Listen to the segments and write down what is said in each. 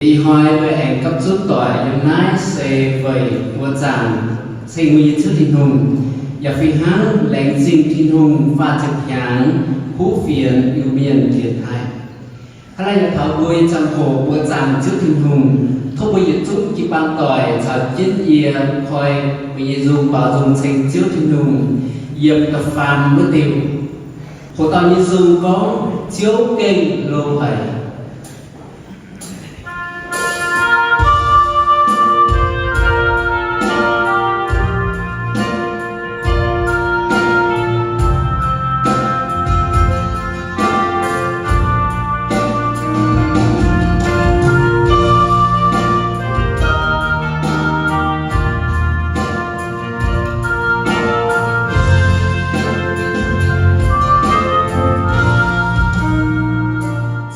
Ih hnoi mbuo aengx gapv zunv doic yiem naaiv se weic mbuo zaangc ceng mbuo nyei Ziouv Tin-Hungh, yaac fih hnangv laengz zingh Tin-Hungh faah ziepc hnyangx kuv fienx Iu-Mienh dienx taaih. Hnangv naaiv nyei taux mbuo nyei ziangh hoc mbuo zaangc Ziouv Tin-Hungh, tov mbuo yietc zungv jiu-baang doic caux jienv yie koi mbuo nyei nzung baaux nzung ceng Ziouv Tin-Hungh yiem da'faam wuov diuh. Hoc dauh nyei nzung gorngv Ziouv gengh loz-haic.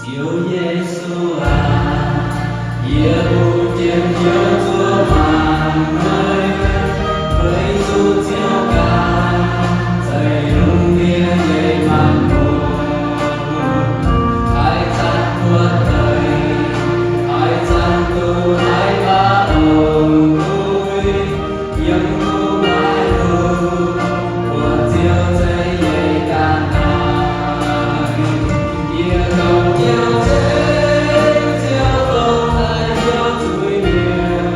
Ziouv Yesu aac, yie bun jienv Ziouv zuov mangc meih, meih zuqc Ziouv ganh, zeiv lungh ndiev nyei maanc muotc, haaix zanc buatc deix, haaix zanc duqv haaix baav longc lui, yiem gu'nguaaic lungh, buatc Ziouv zeiv nyei ga'naaiv. Yie longc Ziouv zeiv, Ziouv longc daaih Ziouv zuiz-mienh,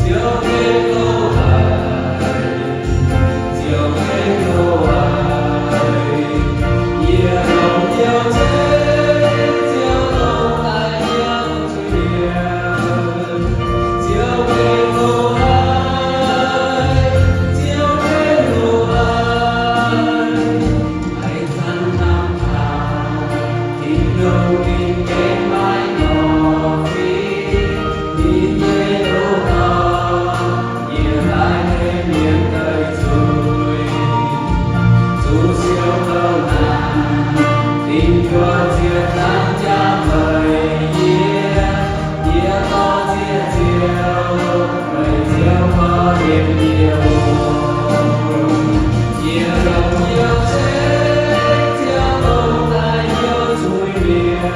Ziouv gengh loz-haic, Ziouv gengh loz-haic. Yie longc Ziouv zeiv, Ziouv longc daaih Ziouv zuiz-mienh, Ziouv gengh loz-haic, Ziouv gengh loz-haic. Haaix zanc hnamv taux Tin-Hungh ninh gengh maiv norqc fim, ninh nyei loz-dorn yiem naaiv deix mienh deic-zuiz. Zuqc siou douh naanc, dingc juoz ziepc zangc jaa meih yie, yie dorh zieqv Ziouv, meih Ziouv korv-lienh yie oc. Yie longc Ziouv zeiv, Ziouv longc daaih Ziouv zuiz-mienh,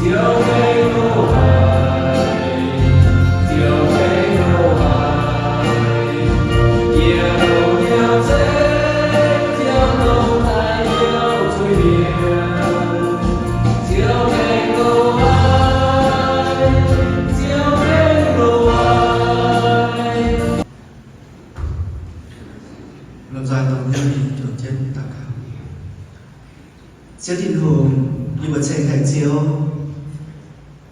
Ziouv gengh loz-haic, Ziouv gengh loz-haic. Yie longc Ziouv zeiv, Ziouv longc daaih Ziouv zuiz-mienh, Ziouv gengh loz-haic, Ziouv gengh loz-haic. Lomh nzoih dongh Ziouv mingh njoux jienv daux gaux. Ziouv Tin-Hungh, yie mbuo ceng haic Ziouv.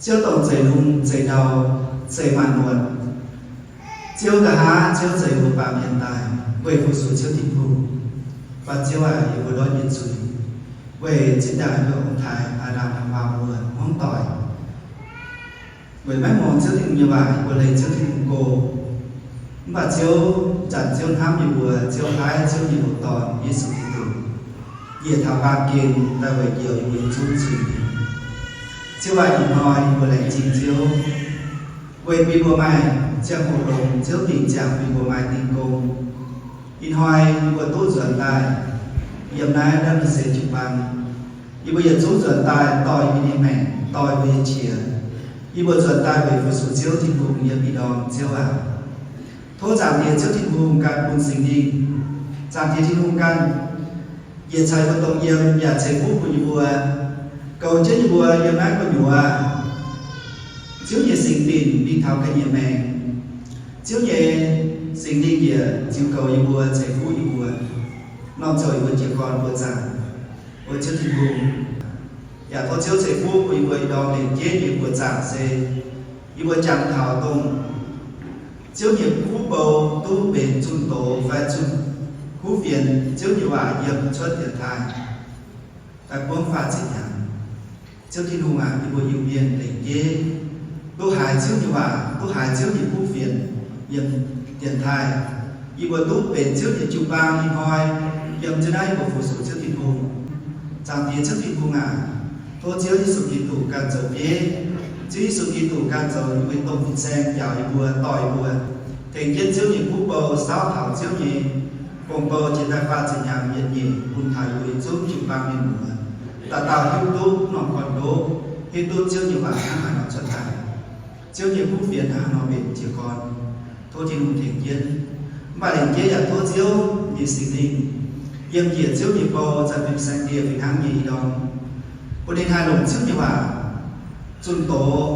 Ziouv dongh zeix lungh, zeix ndau, zeix maanc muotc. Ziouv nqa'haav Ziouv zeix mbuo baamh mienh daaih weih fu-sux Ziouv Tin-Hungh. Mv baac Ziouv aac, yie mbuo ndortv nyei zuiz, weic zinh ndaangc yie mbuo ong-taaix Aa^ndam Haawaa mbuo hmuangv doic, weic maiv muangx Ziouv Tin-Hungh nyei waac, yie mbuo leih Ziouv Tin-Hungh go. Mv baac Ziouv zanc Ziouv hnamv yie mbuo, Ziouv paaiv Ziouv nyei hmuangv dorn, Yesu Giduc, njiec taux baamh gen daaih weic njoux yie mbuo nyei zungv zuiz. Ziouv aac, ih hnoi yie mbuo laengz zingh Ziouv, weic bun yie mbuo maaih ziangh hoc longx, Ziouv dingc ziangh bun yie mbuo maaih dingh gong. Ih hnoi yie mbuo duqv nzuonx daaih yiem naaiv ndau se jiu-baang. Yie mbuo yietc zungv nzuonx daaih dorh yie mbuo nyei maengc, dorh yie mbuo nyei qiex. Yie mbuo nzuonx daaih weic fu-sux Ziouv Tin-Hungh yiem ih ndorm, Ziouv aac. Tov Zaangc Diex Ziouv Tin-Hungh ganh bun Singx Lingh, Zaangc Diex Tin-Hungh ganh yietc caux yie mbuo dongh yiem, yaac ceix fuqv bun yie mbuo, goux jienv yie mbuo yiem naaiv gu'nyuoz. Ziouv nyei Singx Lingh mingh taux ga'nyiec maengx. Ziouv nyei Singx Lingh yaac ziux goux yie mbuo, ceix fuqv yie mbuo, norm ziouc yie mbuo jiez gorn buoqc zaangc, mbuo Ziouv Tin-Hungh. Yaac tov Ziouv ceix fuqv bun yie mbuo ih ndorm lengc jeiv nyei buoqc zaangc se yie mbuo jangx taux dongh Ziouv nyei kuv bou duqv benx zunh doz fai zunh kuv fienx Ziouv nyei waac yiem cuotv dienx taaih daaih buangv faah ziepc hnyangx. Ziouv Tin-Hungh aac, yie mbuo Iu-Mienh lengc jeiv duqv haiz Ziouv nyei waac, duqv haiz Ziouv nyei kuv fienx yiem dienx taaih. Yie mbuo duqv benx Ziouv nyei jiu-baang ih hnoi yiem jienv naaiv yie mbuo fu-sux Ziouv Tin-Hungh. Zaangc Diex Ziouv Tin-Hungh aac, tov Ziouv Yesu Giduc ganh zoux bieiv. Ziouv Yesu Giduc ganh zoux yie mbuo nyei domh fin-saeng, njaaux yie mbuo, dorh yie mbuo, tengx jienv Ziouv nyei kuv bou saauv taux Ziouv nyei gong-bou jiex daaih faah ziepc hnyangx yietc nyeic bun taux yie mbuo nyei zungv jiu-baang mienh muoz, dauh dauh hiuv duqv norm gorn-ndoqv. hiuv duqv Ziouv nyei waac hnangv haaix nor cuotv daaih, Ziouv nyei kuv fienx hnangv haaix nor mbenc jiez gorn. Tov Tin-Hungh tengx jienv. Mv baac lengc jeiv yaac tov Ziouv nyei Singx Lingh yiem njiec Ziouv nyei bou, za'gengh saeng-dieh fih hnangv nyei ih ndorm, bun ninh haih longc Ziouv nyei waac zunh doz,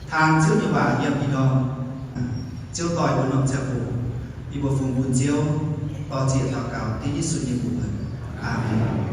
taan Ziouv nyei waac yiem ih ndorm. Ziouv doix mbuo norm ziangh hoc, yie mbuo fungx bun Ziouv, dor-ziec daux gaux dengv Yesu nyei mbuox. Aamen.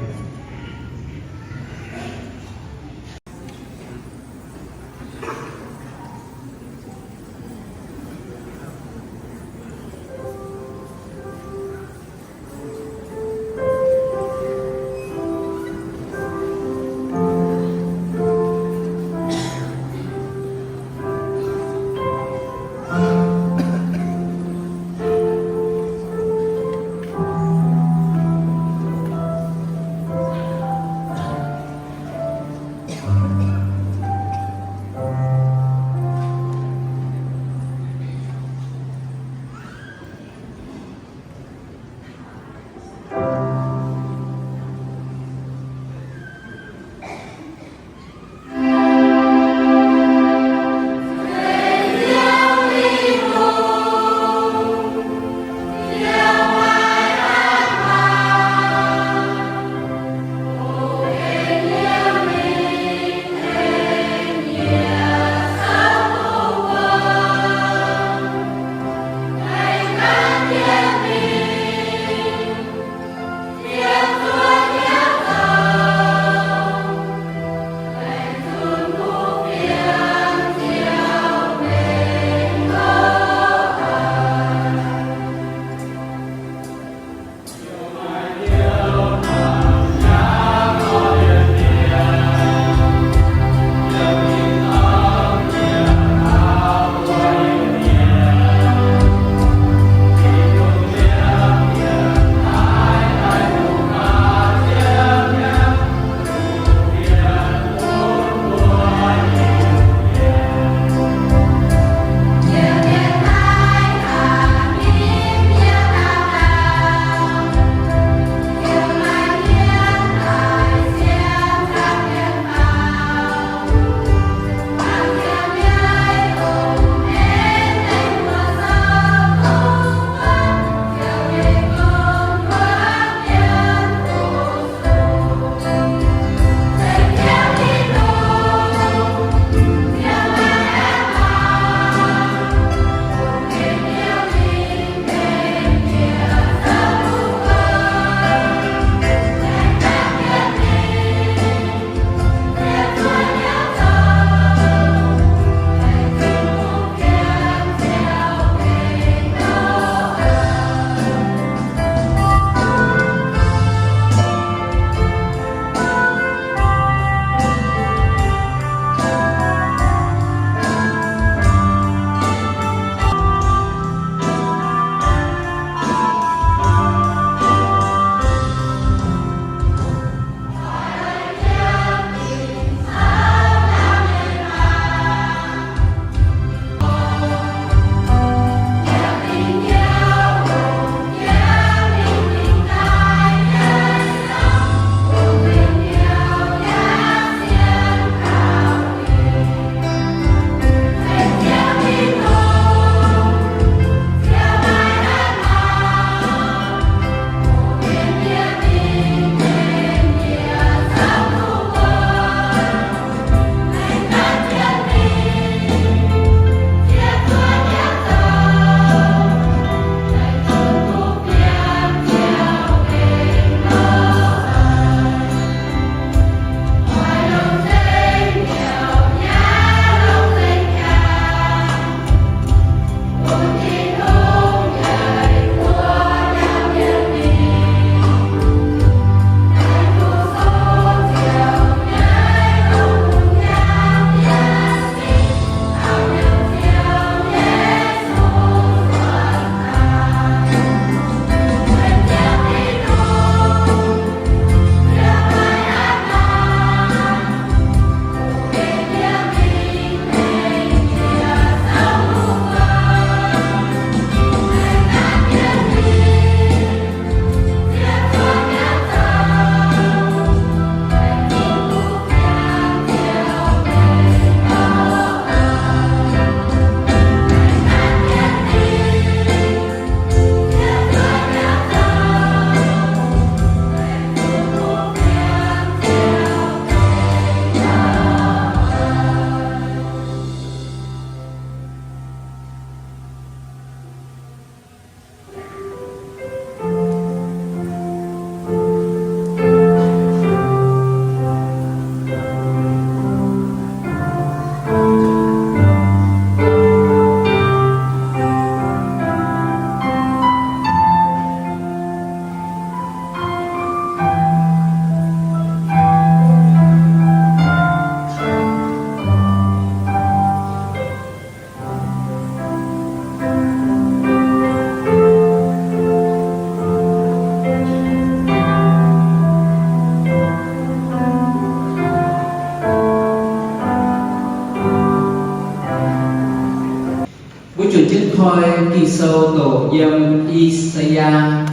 Juangc jienv koi Ging-Sou doqc yiem I^saa^yaa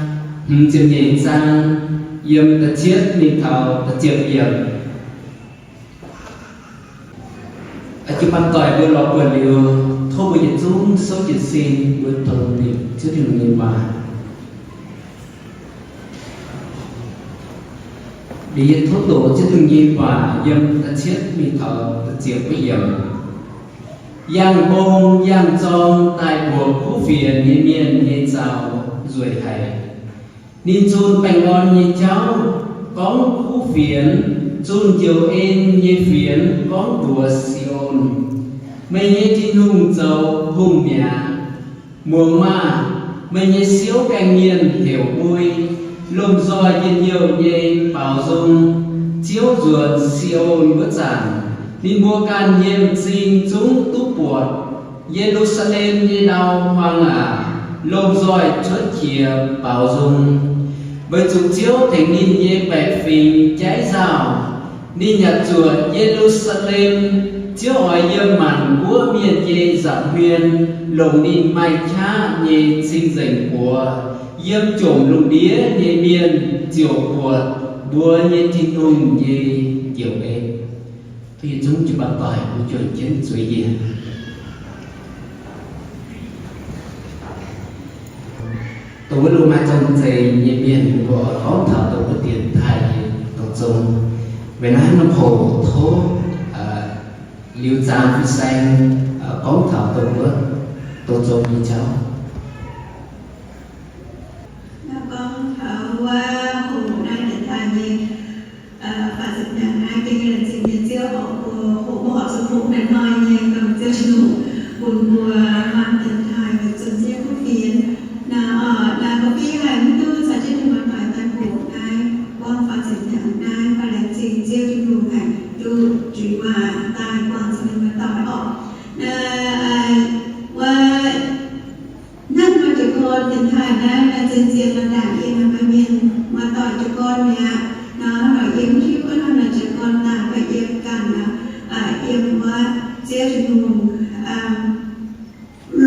hmz ziepc nyeic zaang, yiem da'cietv mingh taux da'ziepc yiemc. Jiu-baang doic mbuo lorz buonc liuz, tov mbuo yietc zungv souv jiez sin mbuo tongx nimc Ziouv Tin-Hungh nyei waac. Liuz yie tov doqc Ziouv Tin-Hungh nyei waac yiem da'cietv mingh taux da'ziepc yiemc. Yangh mbong yangh zorng daaih mbuoqc kuv fienx nyei mienh nyei zaux nzueic haic. Ninh zunh baengh orn nyei jauv gorngv kuv fienx, zunh njoux en nyei fienx gorngv mbuox Si^on, Meih nyei Tin-Hungh zoux hungh mi'aqv. Muangx maah! Meih nyei siouv baengh mienh heuc mbui, lomh nzoih njien-youh nyei baaux nzung. Ziouv nzuonx Si^on wuov zanc, ninh mbuo ganh nyei m'zing zungv duqv buatc. Ye^lu^saa^lem nyei ndau-hmuangx aac, lomh nzoih cuotv qiex baaux nzung, weic zuqc Ziouv tengx ninh nyei baeqc fingx jaiv nzauh. Ninh yaac zuotc Ye^lu^saa^lem. Ziouv oix yiem maanc guoqv mienh nyei nza'hmien longc ninh maaih qaqv nyei cing-nzengc buoz, yiem jomc lungh ndiev nyei mienh ziouc buatc mbuo nyei Tin-Hungh nyei njoux en. Tov yietc zungv jiu-baang doic mbuo juangc jienv zueiz yie. Dongh wuov loz-maaih zorng-zengx nyei mienh mbuo gorngv taux dongh wuov dienx taaih nyei dorngx zong. Weic naaiv norm hoc tov liuz zaang fin-saeng gorngv taux dongh wuov dorngx zong nyei jauv. Naaiv gorngv taux wuov hoc naaiv dienx taaih nyei faah ziepc hnyangx naaiv, gengh laengz zingh nyei Ziouv oc, mbuo hoqc mbuo horpc zuqc hoqc naaiv hnoi nyei dorngx Ziouv Tin-Hungh bun mbuo maanh dienx taaih weic zunh Ziouv kuv fienx. Naaiv oc, naaiv gorngv fiev haic mv duqv caux jienv mienh muoz-doic daaih hoqc naaiv gorngv faah ziepc hnyangx naaiv, mv baac laengz zingh Ziouv Tin-Hungh haic duqv juix waac daaih guangc zuqc mienh muoz-doic oc. Naaiv wuov hnangv nor jiez gorn dienx taaih naaiv, naaiv zien-zien nor ndaangc yie naaiv maaih mienh muoz-doic jiez gorn mi'aqv nor, hnangv nor yie mv hiuv gunv hnangv nor jiez gorn ndaangc, mv baac yie ganh nor, yiem wuov Ziouv Tin-Hungh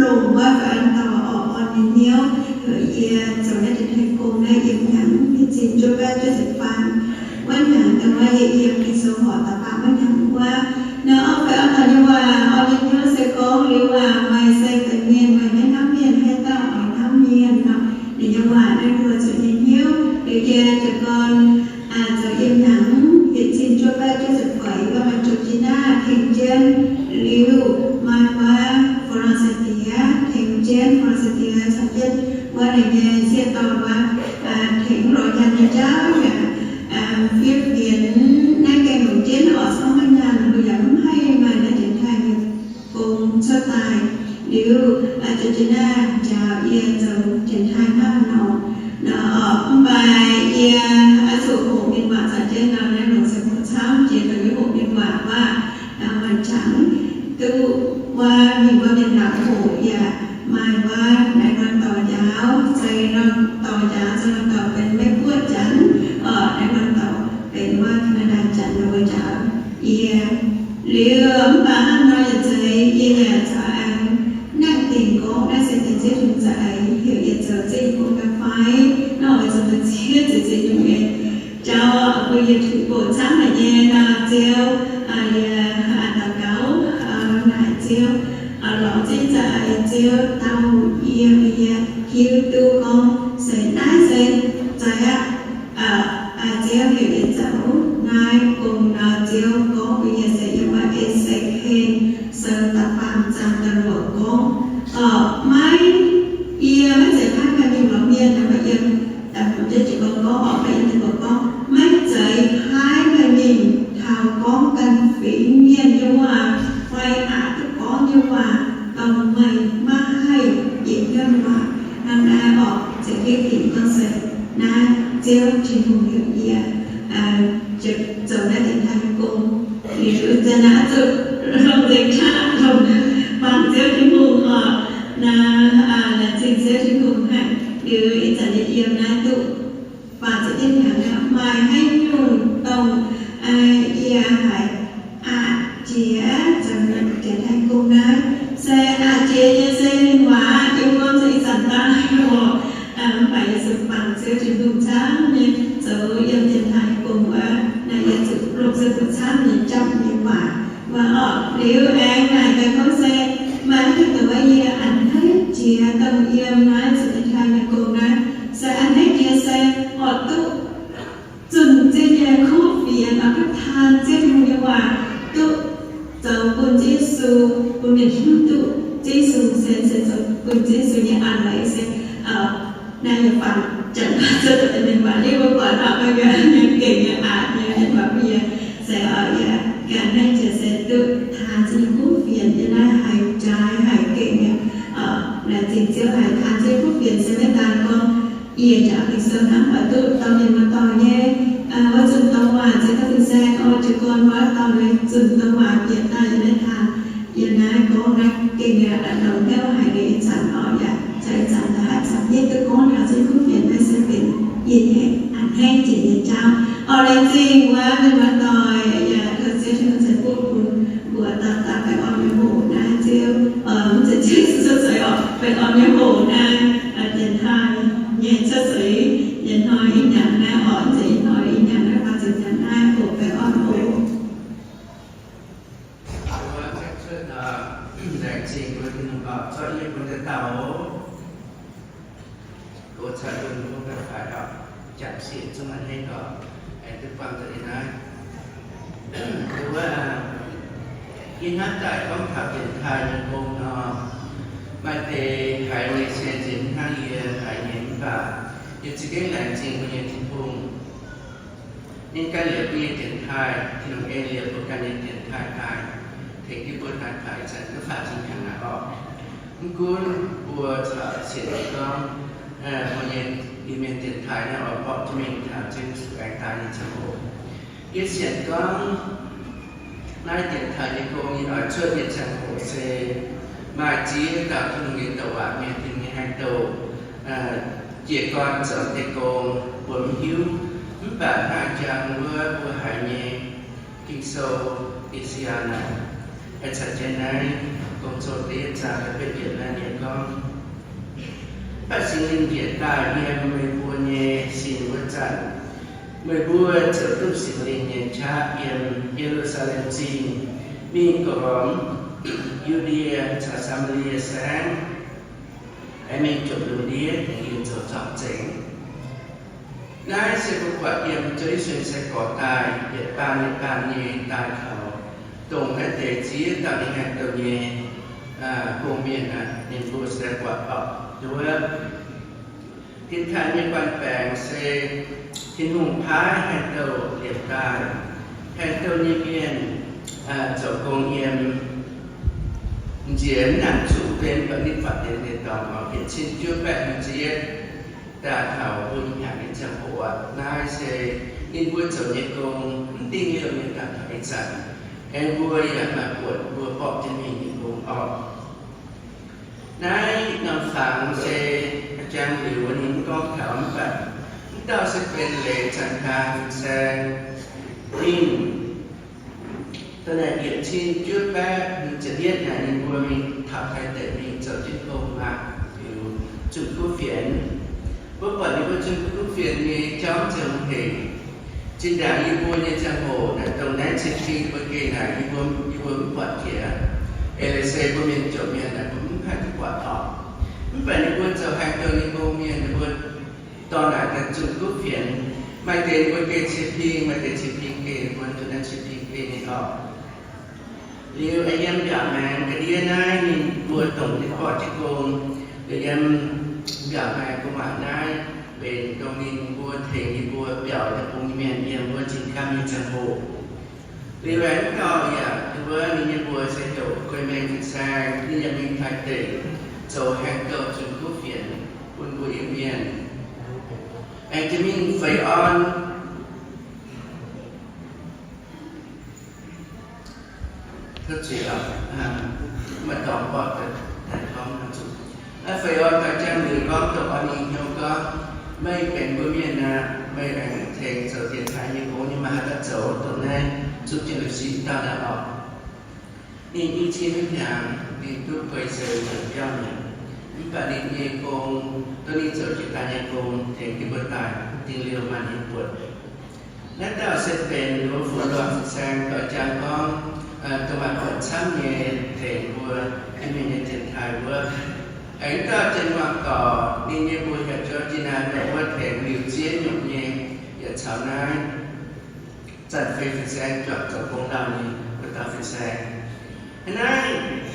longc wuov faaux an dorh orqc orn nyei hnyouv heuc yie zoux naaiv dienx taaih gong naaiv yiem hnyangx yietc cin juov baeqv juov ziepc faam wuov hnyangx, dongh wuov yie yiem Ging-Sou horqc da'faam wuov hnyangx wuov. Naaiv orqc faaux an dorh nyei waac orn nyei hnyouv se gorngv liuz waac, meih se deix mienh, meih maiv hnamv mienh, haaix dauh oix hnamv mienh nor? Ninh nyei waac naaiv mbuo zuqc nyei hnyouv. Liuz yie jiez gorn zoux yiem hnyangx yietc cin juov baeqv juov ziepc feix wuov, maaih Georgina tengx jienv, liuz maaih wuov Florencia tengx jienv, Florencia caux jienv wuov ninh nyei sieqv dorn wuov, tengx lorz nyaanh nyei jauv yaac fiev fienx naaiv gaengh longc jienv oc, caux maaih nyaanh mbuo yaac mv haih maaih naaiv dienx taaih nyei gong cuotv daaih. Liuz Georgina njaaux yie zoux dienx taaih hnangv nor, nor mv baac yie oix zuqc hoqc mienh waac caux jienv nor, naaiv longc ziangh hoc camv jiex dongh yie hoqc mienh waac wuov, maaih qangx duqv wuov mingh wuov mienh waac hoqc yaac maaih wuov naaiv norm dorc njaaux, zei norm dorc njaaux, zei norm dorc benx Meiv Guoqv janx, naaiv norm dorc benx wuov Canada janx, nor mbuo njaaux yie. Liuz mv baac hnangv nor yaac zeiz yie yaac caux aengx naaiv dingc gorngv naaiv se deix Ziouv Tin-Hungh za'eix heuc yie zoux zingh gong ga'fai, nor oix zuqc meih zieqv zuqc zingh nyungc nyei jauv bun yie tuix bouc camv haic nyei nor, Ziouv, yie daux gaux naaic Ziouv, lorz zingh za'eix Ziouv dau yie, bun yie hiuv duqv gorngv se naaiv se za'eix aqv. Ziouv heuc yie zoux naaiv gong nor, Ziouv gorngv bun yie se yiem wuov E^se^ken sou da'faam zaang da'luoqc gorngv, maiv, yie maiv zeiz paaiv maaih mienh lorz mienh, mv baac yiem da'hmz jienv jiez gorn gorngv, orqc, mv baac yiem da'luoqc gorngv, maiv zeiz paaiv maaih mienh taux gorngv ganh fingx mienh nyei waac fai aqc duqv gorngv nyei waac, dongh meih maiv haih yietc hnyouv nyei waac. Hnangv naaiv orqc, ziouc hiuv dingc gorngv se naaiv Ziouv Tin-Hungh heuc yie zoux naaiv dienx taaih nyei gong. Liuz zanc naaiv zuqc longc nzengc qaqv longc bangc Ziouv Tin-Hungh oc. Naaiv laengz zingh Ziouv Tin-Hungh haic. Liuz ih zanc yie yiem naaiv duqv faah ziepc yietv hnyangx aqv, maaih haaix nyungc dongh yie haiz aqc jiex zoux dienx taaih gong naaiv, se aqc jiex nyei se mienh Yie zuqc bangc Ziouv Tin-Hungh camv nyei zoux yiem dienx taaih nyei gong wuov, naaiv yie zuqc longc se mbuo camv nyei japv nyei waac wuov orqc. Liuz aengx naaic gaax gorngv se maaih haaix dauh gorngv yie a'hneiv jiex dongh yiem naaiv zuqc dienx taaih nyei gong naaiv, se a'hneiv jiex se oix duqv zunh zinh nyei kuv fienx, oix duqv taan Ziouv Tin-Hungh nyei waac, duqv zoux bun Ziouv Yesu, bun mienh hiuv duqv Ziouv Yesu se, se zoux bun Ziouv Yesu nyei a'hneiv se, naaiv yie fangx janx-mienh waac liuz mbuo buatc oc, yie nyei gengh nyei a'hneiv nyei waac bun yie se, yie ganh a'hneiv jiex se duqv taan zinh nyei kuv fienx yiem naaiv haih jaaix haih gengh nyei. Laengz zingh Ziouv haic, taan zinh nyei kuv fienx se maiv daan gorngv yie jaax Ging-Sou hnangv, oix duqv dorh mienh muoz-doic nyei wuov zunh douz waac, ziex dauh fin-saeng oc, jiez gorn wuov dorh ninh zunh douz waac bieqc daaih yiem naaiv taan. Yiem naaiv gorngv naaiv gengh yaac longx hnyouv haic liuz ih zanc oc, yaac caux ih zanc da'haav zanc yie duqv gorngv taux zinh kuv fienx naaiv se benx yie nyei a'hneiv jiex nyei jauv. Oc, laengz zingh wuov mienh muoz-doic, yaac tov Ziouv Tin-Hungh ceix fuqv bun mbuo dauh dauh baengh orn nyei hoc naaiv Ziouv, mv zeiz Ziouv Yesu cuotv seix oc, baengh orn nyei hoc naaiv, dienx taaih nyei cuotv seix, yietc hnoi ih hnyangx naaiv oc, mv zeiz ih hnoi ih hnyangx naaiv, faaux zinh hnyangx naaiv hoc baengh orn oc. Laengz zingh mbuo Tin-Hungh oc, zorqv yie mbuo daaih dauh oc. Gox caux lunx mbuo ganh faix oc, jangx sieqv zungv a'hneiv oc, aengx duqv buangh daaih yiem naaiv. Wuov, yie hnamv daaih gorngv taux dienx taaih nyei gong nor, maaih deix haiz nyei se nziex mv hnangv yie haiz nyei, mv baac yie za'gengh laengz zingh mbuo nyei Tin-Hungh. Ninh ganh liepc mbuo nyei dienx taaih, Tin-Hungh en liepc mbuo ganh nyei dienx taaih daaih, tengx jienv mbuo daaih taux ih zanc duqv faaux zinh hnyangx naaiv oc. Mv gunv mbuo corc sienx nyei gorngv, mbuo nyei Iu-Mienh dienx taaih naaiv oix mborqv jienv mingh taux Ziouv Yesu aengx daaih nyei ziangh hoc. Yie sienx gorngv naaiv dienx taaih nyei gong ninh oix cuotv nyei ziangh hoc se maaih ziex dauh Tin-Hungh nyei douc waac mienh, Tin-Hungh nyei haaix douc jiez gorn zoux deix gong mbuo mv hiuv. Mv baac hnangv jangx wuov mbuo haiz nyei Ging-Sou, I^saa^yaa naaic, haih caux jienv naaiv Gong-Zoh da'yietv zaang da'betv yiemc naaiv nyei gorngv, mv baac Singx Lingh njiec daaih yiem meih mbuo nyei sin wuov zanc, meih mbuo ziouc duqv Singx Lingh nyei qaqv yiem Ye^lu^saa^lem Zingh mingh gormx Yu^ndie caux Saa^maa^lie Saengv, aengx mingh jomc lungh ndiev tengx yie zoux zorng-zengx. Naaiv se mbuo buatc yiem Ziouv Yesu nyei sai-gorx daaih yietc baamh yietc baamh nyei daaih taux dongh naaiv deix ziex dauh ninh haaix douc nyei gong-mienh aqv, ninh mbuo se buatc oc, wuov dienx taaih nyei guanh baengx se Tin-Hungh paaiv haaix douc liepc daaih, haaix douc nyei mienh zoux gong yiem, nziex mv nangc zuqc benx ba'nitv faatv deix deix dorngx oc, yietc cin juov baeqv hmz ziepc yietv daaih taux mbuo ih hnyangx nyei ziangh hoc aqv. Naaiv se ninh mbuo zoux nyei gong, mv dingh liouh nyei daaih taux ih zanc, aengx mbuo yaac maaih buonc mbuo borqv jienv mingh nyei gong oc. Naaiv norm fangx se jangx liuz ninh mv gorngv taux mv baac, mv dauh se benx leiz Zanc Daan Fin-Saeng. Ninh da'naaiv yietc cin juov baeqv hmz ziepc yietv naaic ninh mbuo mingh taux Taiv deic mingh zoux jienv gong aqv, liuz zunh kuv fienx. Mbuo buatc ninh mbuo zunh kuv fienx nyei jauv ziouc hengx. Zinh ndaangc yie mbuo nyei ziangh hoc naaic, dongh naaiv cien-fing mbuo geh naaic, yie mbuo, yie mbuo mv buatc jiex. Eix leiz se mbuo mienh jomc mienh naaic, mbuo mv haih duqv buatc oc. Mv baac ninh mbuo zoux haaix douc nyei gong mienh, ninh mbuo dorh naaic daaih zunh kuv fienx. Maaih deix ninh mbuo geh cien-fing, maaih deix cien-fing geh, ninh mbuo zunh naaiv cien-fing geh ninh oc. Liuz yiem mbiaauc maengx ga'ndiev naaiv ninh mbuo dongh ninh mbuo jienv gong, yiem mbiaauc maengx gu'nguaaic naaiv benx dongh ninh mbuo tengx yie mbuo biaux deic-bung nyei mienh yiem wuov Zinh Kamv nyei ziangh hoc. Liuz aengx mv dauh yaac wuov ninh nyei mbuox se heuc Guei Mengh Fin-Saeng, ninh yaac mingh Taiv deic zoux haaix douc zunh kuv fienx bun mbuo Iu-Mienh. Aengx jiex mingh Feix Orn, Feix Orn daaih jangx liuz gorngv dongh orn nyei hnyouv gorngv, meih benx mbuo mienh aqv, meih aengx tengx zoux dienx taaih nyei gong nyei, maaih haaix dauh zoux dongh naaiv zuqc jienv liuz sic dauh naaiv oc. Ninh i cin hnyangx ninh duqv guei seix nzengc biauv nyanc. Mv baac ninh nyei gong, dongh ninh zoux jiex daaih nyei gong, tengx jienv mbuo daaih dingh liouh maaih ninh buonc. Naaiv dauh se benx mbuo Fu Luangh fin-saeng doix jang gorngv, dongh maaih buonc camv nyei tengx mbuo Iu-Mienh nyei dienx taaih wuov. Aengx dauh Janx-Muangh Dorc, ninh nyei mbuox yaac Georgina, dongh wuov tengx liuz ziex nyungc nyei, yaac caux naaiv Zanc Feix fin-saeng juangc zoux gong lauh nyei wuov dauh fin-saeng. Hnangv naaiv,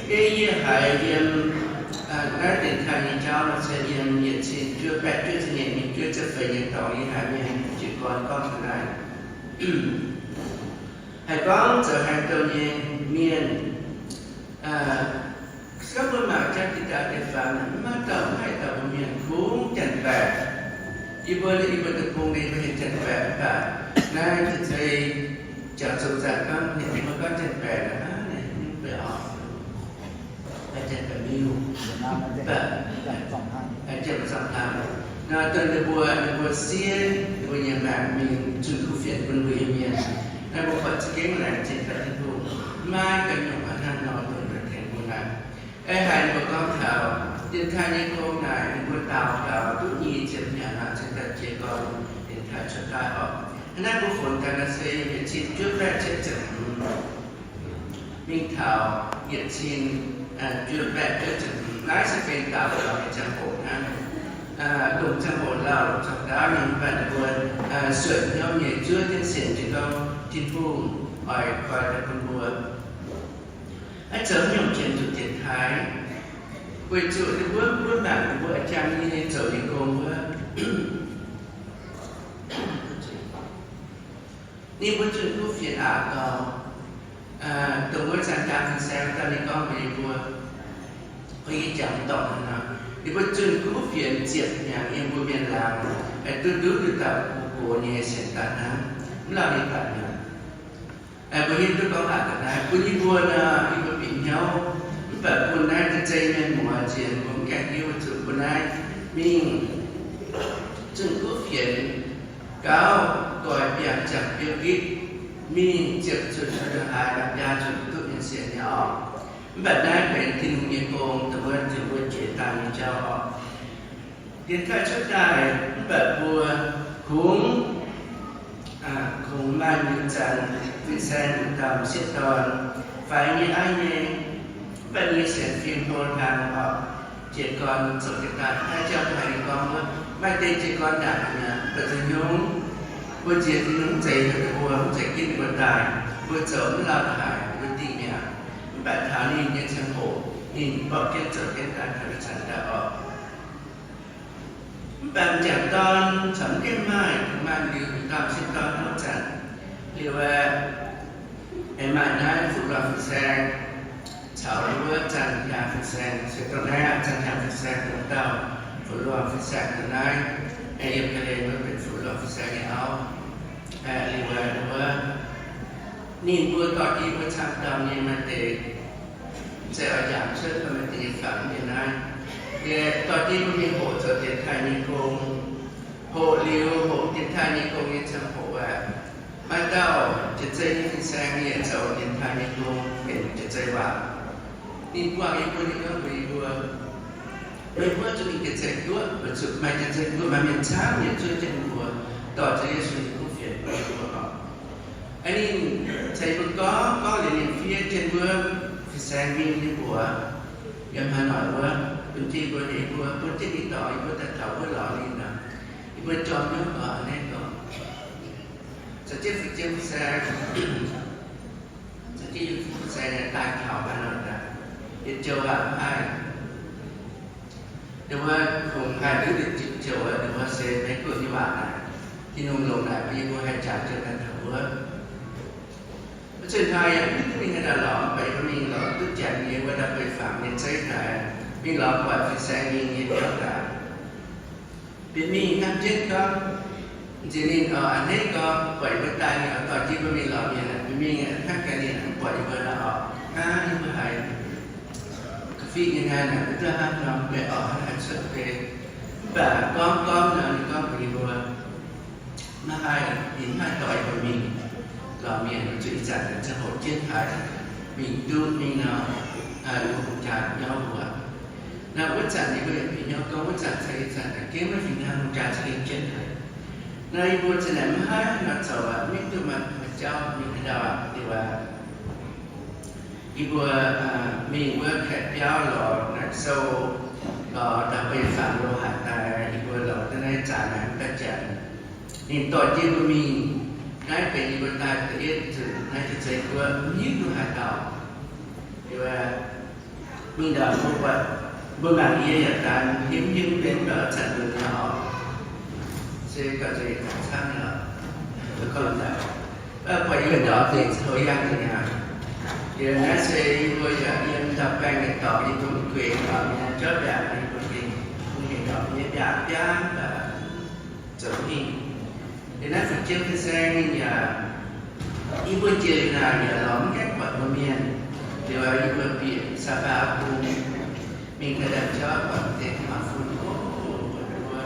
yie haiz yiem naaiv dienx taaih nyei jauv nor se yiem yietc cin juov baeqv juov ziepc nyeic, juov ziepc feix nyei dorngx yie haiz mienh jiez gorn gorngv taux naaiv. Haih gorngv zoux haih douh nyei mienh, se gorngv mbuo mangc jangx jiex daaih deix fangx, mv maaih dauh mv haih dauh mbuo mienh kungx janx-baeqc. Yie mbuo, yie mbuo deic-bung deix mbuo heuc janx-baeqc mv baac naaiv se jangx zoux zanc gorngv heuc mbuo gorngv janx-baeqc hnangv naaiv, mv baac janx-baeqc miuc, janx-baeqc zorng hlang. Nor dongh ninh mbuo, ninh mbuo siev ninh mbuo nyei maengc mingh zunh kuv fienx bun mbuo Iu-Mienh. Naaiv mbuo buatc za'gengh laengz zingh daaih Tin-Hungh, maiv ganh nyungc hnangv nor dongh tengx mbuo naaic. Aengx haiz ninh mbuo gorngv taux dienx taaih nyei gong naaic, ninh mbuo daaux gaux duqv nyei ziepc hnyangx aqv, cingx daaih jiez gorn dienx taaih cuotv daaih orqc. Hnangv naaiv mbuo funx daaih nor se yietc cin juov baeqv cietv ziepc hmz mingh taux yietc cin juov baeqv juov ziepc hmz. Naaiv se benx daaux gaux nyei ziangh hoc hnangv. Longc ziangh hoc lauh, longc ziangh hoc ndaauv nyei, mv baac ninh mbuo suonc hnyouv nyei zuov jienv sienx jiex gorngv Tin-Hungh oix koi daaih bun mbuo. Aa, zoux nyungc jienv zuqc dienx taaih, weic zuqc ninh mbuo, mbuo mangc ninh mbuo a'jang nyei zoux nyei gong wuov, ninh mbuo zunh kuv fienx aqc gau. Dongh wuov Zanh Hiaang fin-saeng daaih ninh gorngv mbuox yie mbuo, yie jangx dorngc hnangv nor, ninh mbuo zunh kuv fienx ziepc hnyangx yiem mbuo mienh laangz, duqv nduqc nduqc dauh gox nyei sienx daaih hnangv, mv lauh ninh daaih mi'aqv. Mbuo hiuv duqv gorngv aqc ga'naaiv bun yie mbuo nor, yie mbuo bieqc hnyouv, mv baac bun naaiv deix zei mienh muoz nziex mbuo mv gaengh hiuv zuqc bun naaiv mingh zunh kuv fienx gauh goix biangh ziangh biouv gitv mingh ziepc zunh haaix, biaa zunh duqv mienh sienx nyei orqc. Mv baac naaiv benx Tin-Hungh nyei gong, dongh wuov nziex mbuo jiex daaih nyei jauv orqc. Dienx taaih cuotv daaih, mv baac mbuo kungx, kungx maaih nyiemc zanc fin-saeng yietc dauh m'sieqv dorn, faix nyei aiv nyei, mv baac ninh sienx fim hlo hlang orqc, jiez gorn zoux jiex daaih. Naaiv jauv haiz ninh gorngv wuov, maaih deix jiez gorn ndaangc mi'aqv, mv baac zoux hnyouv mbuo nziex ninh mv zeiz heuc mbuo, mv zeiz ginv mbuo daaih, mbuo zoux mv lauh haic, mbuo dingh mi'aqv. Mv baac taux ninh nyei ziangh hoc, ninh mborqv jienv zoux jienv daaih taux zanc daaih orqc. Mv baac m'jangc dorn caux mv gaengh maaih, maaih liuz m'dauh m'sieqv dorn haaix zanc, liuz aeqv, aengx maaih naaiv Fu Luangh fin-saeng caux wuov Zanh Hiaang fin-saeng, se dongh naaiv Zanh Hiaang fin-saeng dongh dauh Fu Luangh fin-saeng dongh naaiv, aengx yiem Ga'hlen wuov benx Fu Luangh fin-saeng nyei auv. Liuz wuov, ninh mbuo dorh jienv mbuo camv dauh nyei maaih deix, se oix yangh cuotv maaih deix nyei fangx mienh naaiv. Yie dorh jienv mbuo mingh hoqc zoux dienx taaih nyei gong. Hoqc liuz, hoqc dienx taaih nyei gong nyei ziangh hoc aeqv, maaih dauh jiex zei nyei fin-saeng yaac zoux dienx taaih nyei gong benx jiex zei waac. Ninh buangh yie mbuo, ninh gorngv mbuox yie mbuo, meih mbuo zuqc mingh jiex zei guoqv, weic zuqc maaih jiex zei guoqv maaih mienh camv nyei zuov jienv mbuo, dorh Ziouv Yesu nyei kuv fienx bun yie mbuo oc. Aa, ninh ceix mbuo gorngv, gorngv liuz ninh fiev jienv wuov fin-saeng mingh nyei mbuox yiem haaix noic wuov, bun jienv mbuo, yie mbuo bun jienv ninh dorngx, yie mbuo daaih taux wuov lorz ninh nor, yie mbuo jorm hnyouv gorngv a'hneiv gorngv, caux jienv fu-, jienv fin-saeng, caux jienv fin-saeng daaih taux haaix noic daaih, yietc joux waac mv haih. Dongh wuov kungx haih duqv yietc joux, dongh wuov se Meiv Guoqv nyei waac naaic, Tin-Hungh longc naaic bun yie mbuo haih jangx jienv daaih taux wuov. Wuov zuqc hnoi yaac mv hiuv duqv mingh haaix dauh lorz, mv baac yie mbuo mingh lorz duqv Janx nyei wuov dauh beiv fangx nyei zeiv daaih, mingh lorz buatc fin-saeng nyei jauv daaih. Bieqc mingh hnangv jienv gorngv, nziex ninh oix a'hneiv gorngv buatc yie mbuo daaih, ninh oix dorh jienv mbuo mingh lorz mienh. Bieqc mingh hnangv gaax ninh mv buatc yie mbuo nor oc, hnangv yie mbuo haiz ga'fih nyei naaiv, naaic mv duqv hnangv nor, mv baac oix hnangv haaix cuotv deix. Mv baac gorngv gorngv nor, ninh gorngv mbuox yie mbuo, maiv haih, ninh mv haih dorh yie mbuo mingh lorz mienh, weic zuqc ih zanc ziangh hoc jienv haiz mingh duqv mingh nor, mbuo hungh jaa nyauv mbuo. Naaiv wuov zanc yie mbuo yaac bieqc hnyouv gorngv wuov zanc caux ih zanc gengh maiv fih hnangv, jaax za'gengh jienv haic. Nor yie mbuo za'naaic maiv haih nor zoux aqv, maiv duqv maaih jauv mingh haaix dauh aqv. Liuz aqv, yie mbuo mingh wuov kaeqv biauv lorz naaic sou, lorz ndau-beih faam lo haaix daaih, yie mbuo lorz daaih naaiv zaaix naaic daaih janx. Ninh dorh jienv mbuo mingh. Naaiv benx yie mbuo daaih da'yietv nzunc naaiv jiex zeiv guoqv, mv hiuv duqv haaix dauh. Liuz aqv, mingh ndau mbuo buatc, mbuo mangc yie yaac daan hiuv hiuv mv benx mv baac zanc lunx nyei oc. Se gauh nzueic camv nyei oc. Buatc yie ndorpc dingc zoux yangh nzengc aqv. Liuz naaiv se yie mbuo yaac yiem ndau-baengh nyei dorngx, yie mbuo mv gueic ndorpc nyei jauv mbiaangc, yie mbuo gengh mbuo hec ndorpc nyei mbiaangc mbiaangc mv baac zoux hingh. Liuz naaiv fu'jueiv fin-saeng ninh yaac, yie mbuo jiex liuz naaic yaac lorz mv gaengh buatc mbuo mienh. Liuz yie mbuo bieqc Saapaauv bung, mingh taux ndaamv-jauv buatc deix maac fun, o, buatc mbuo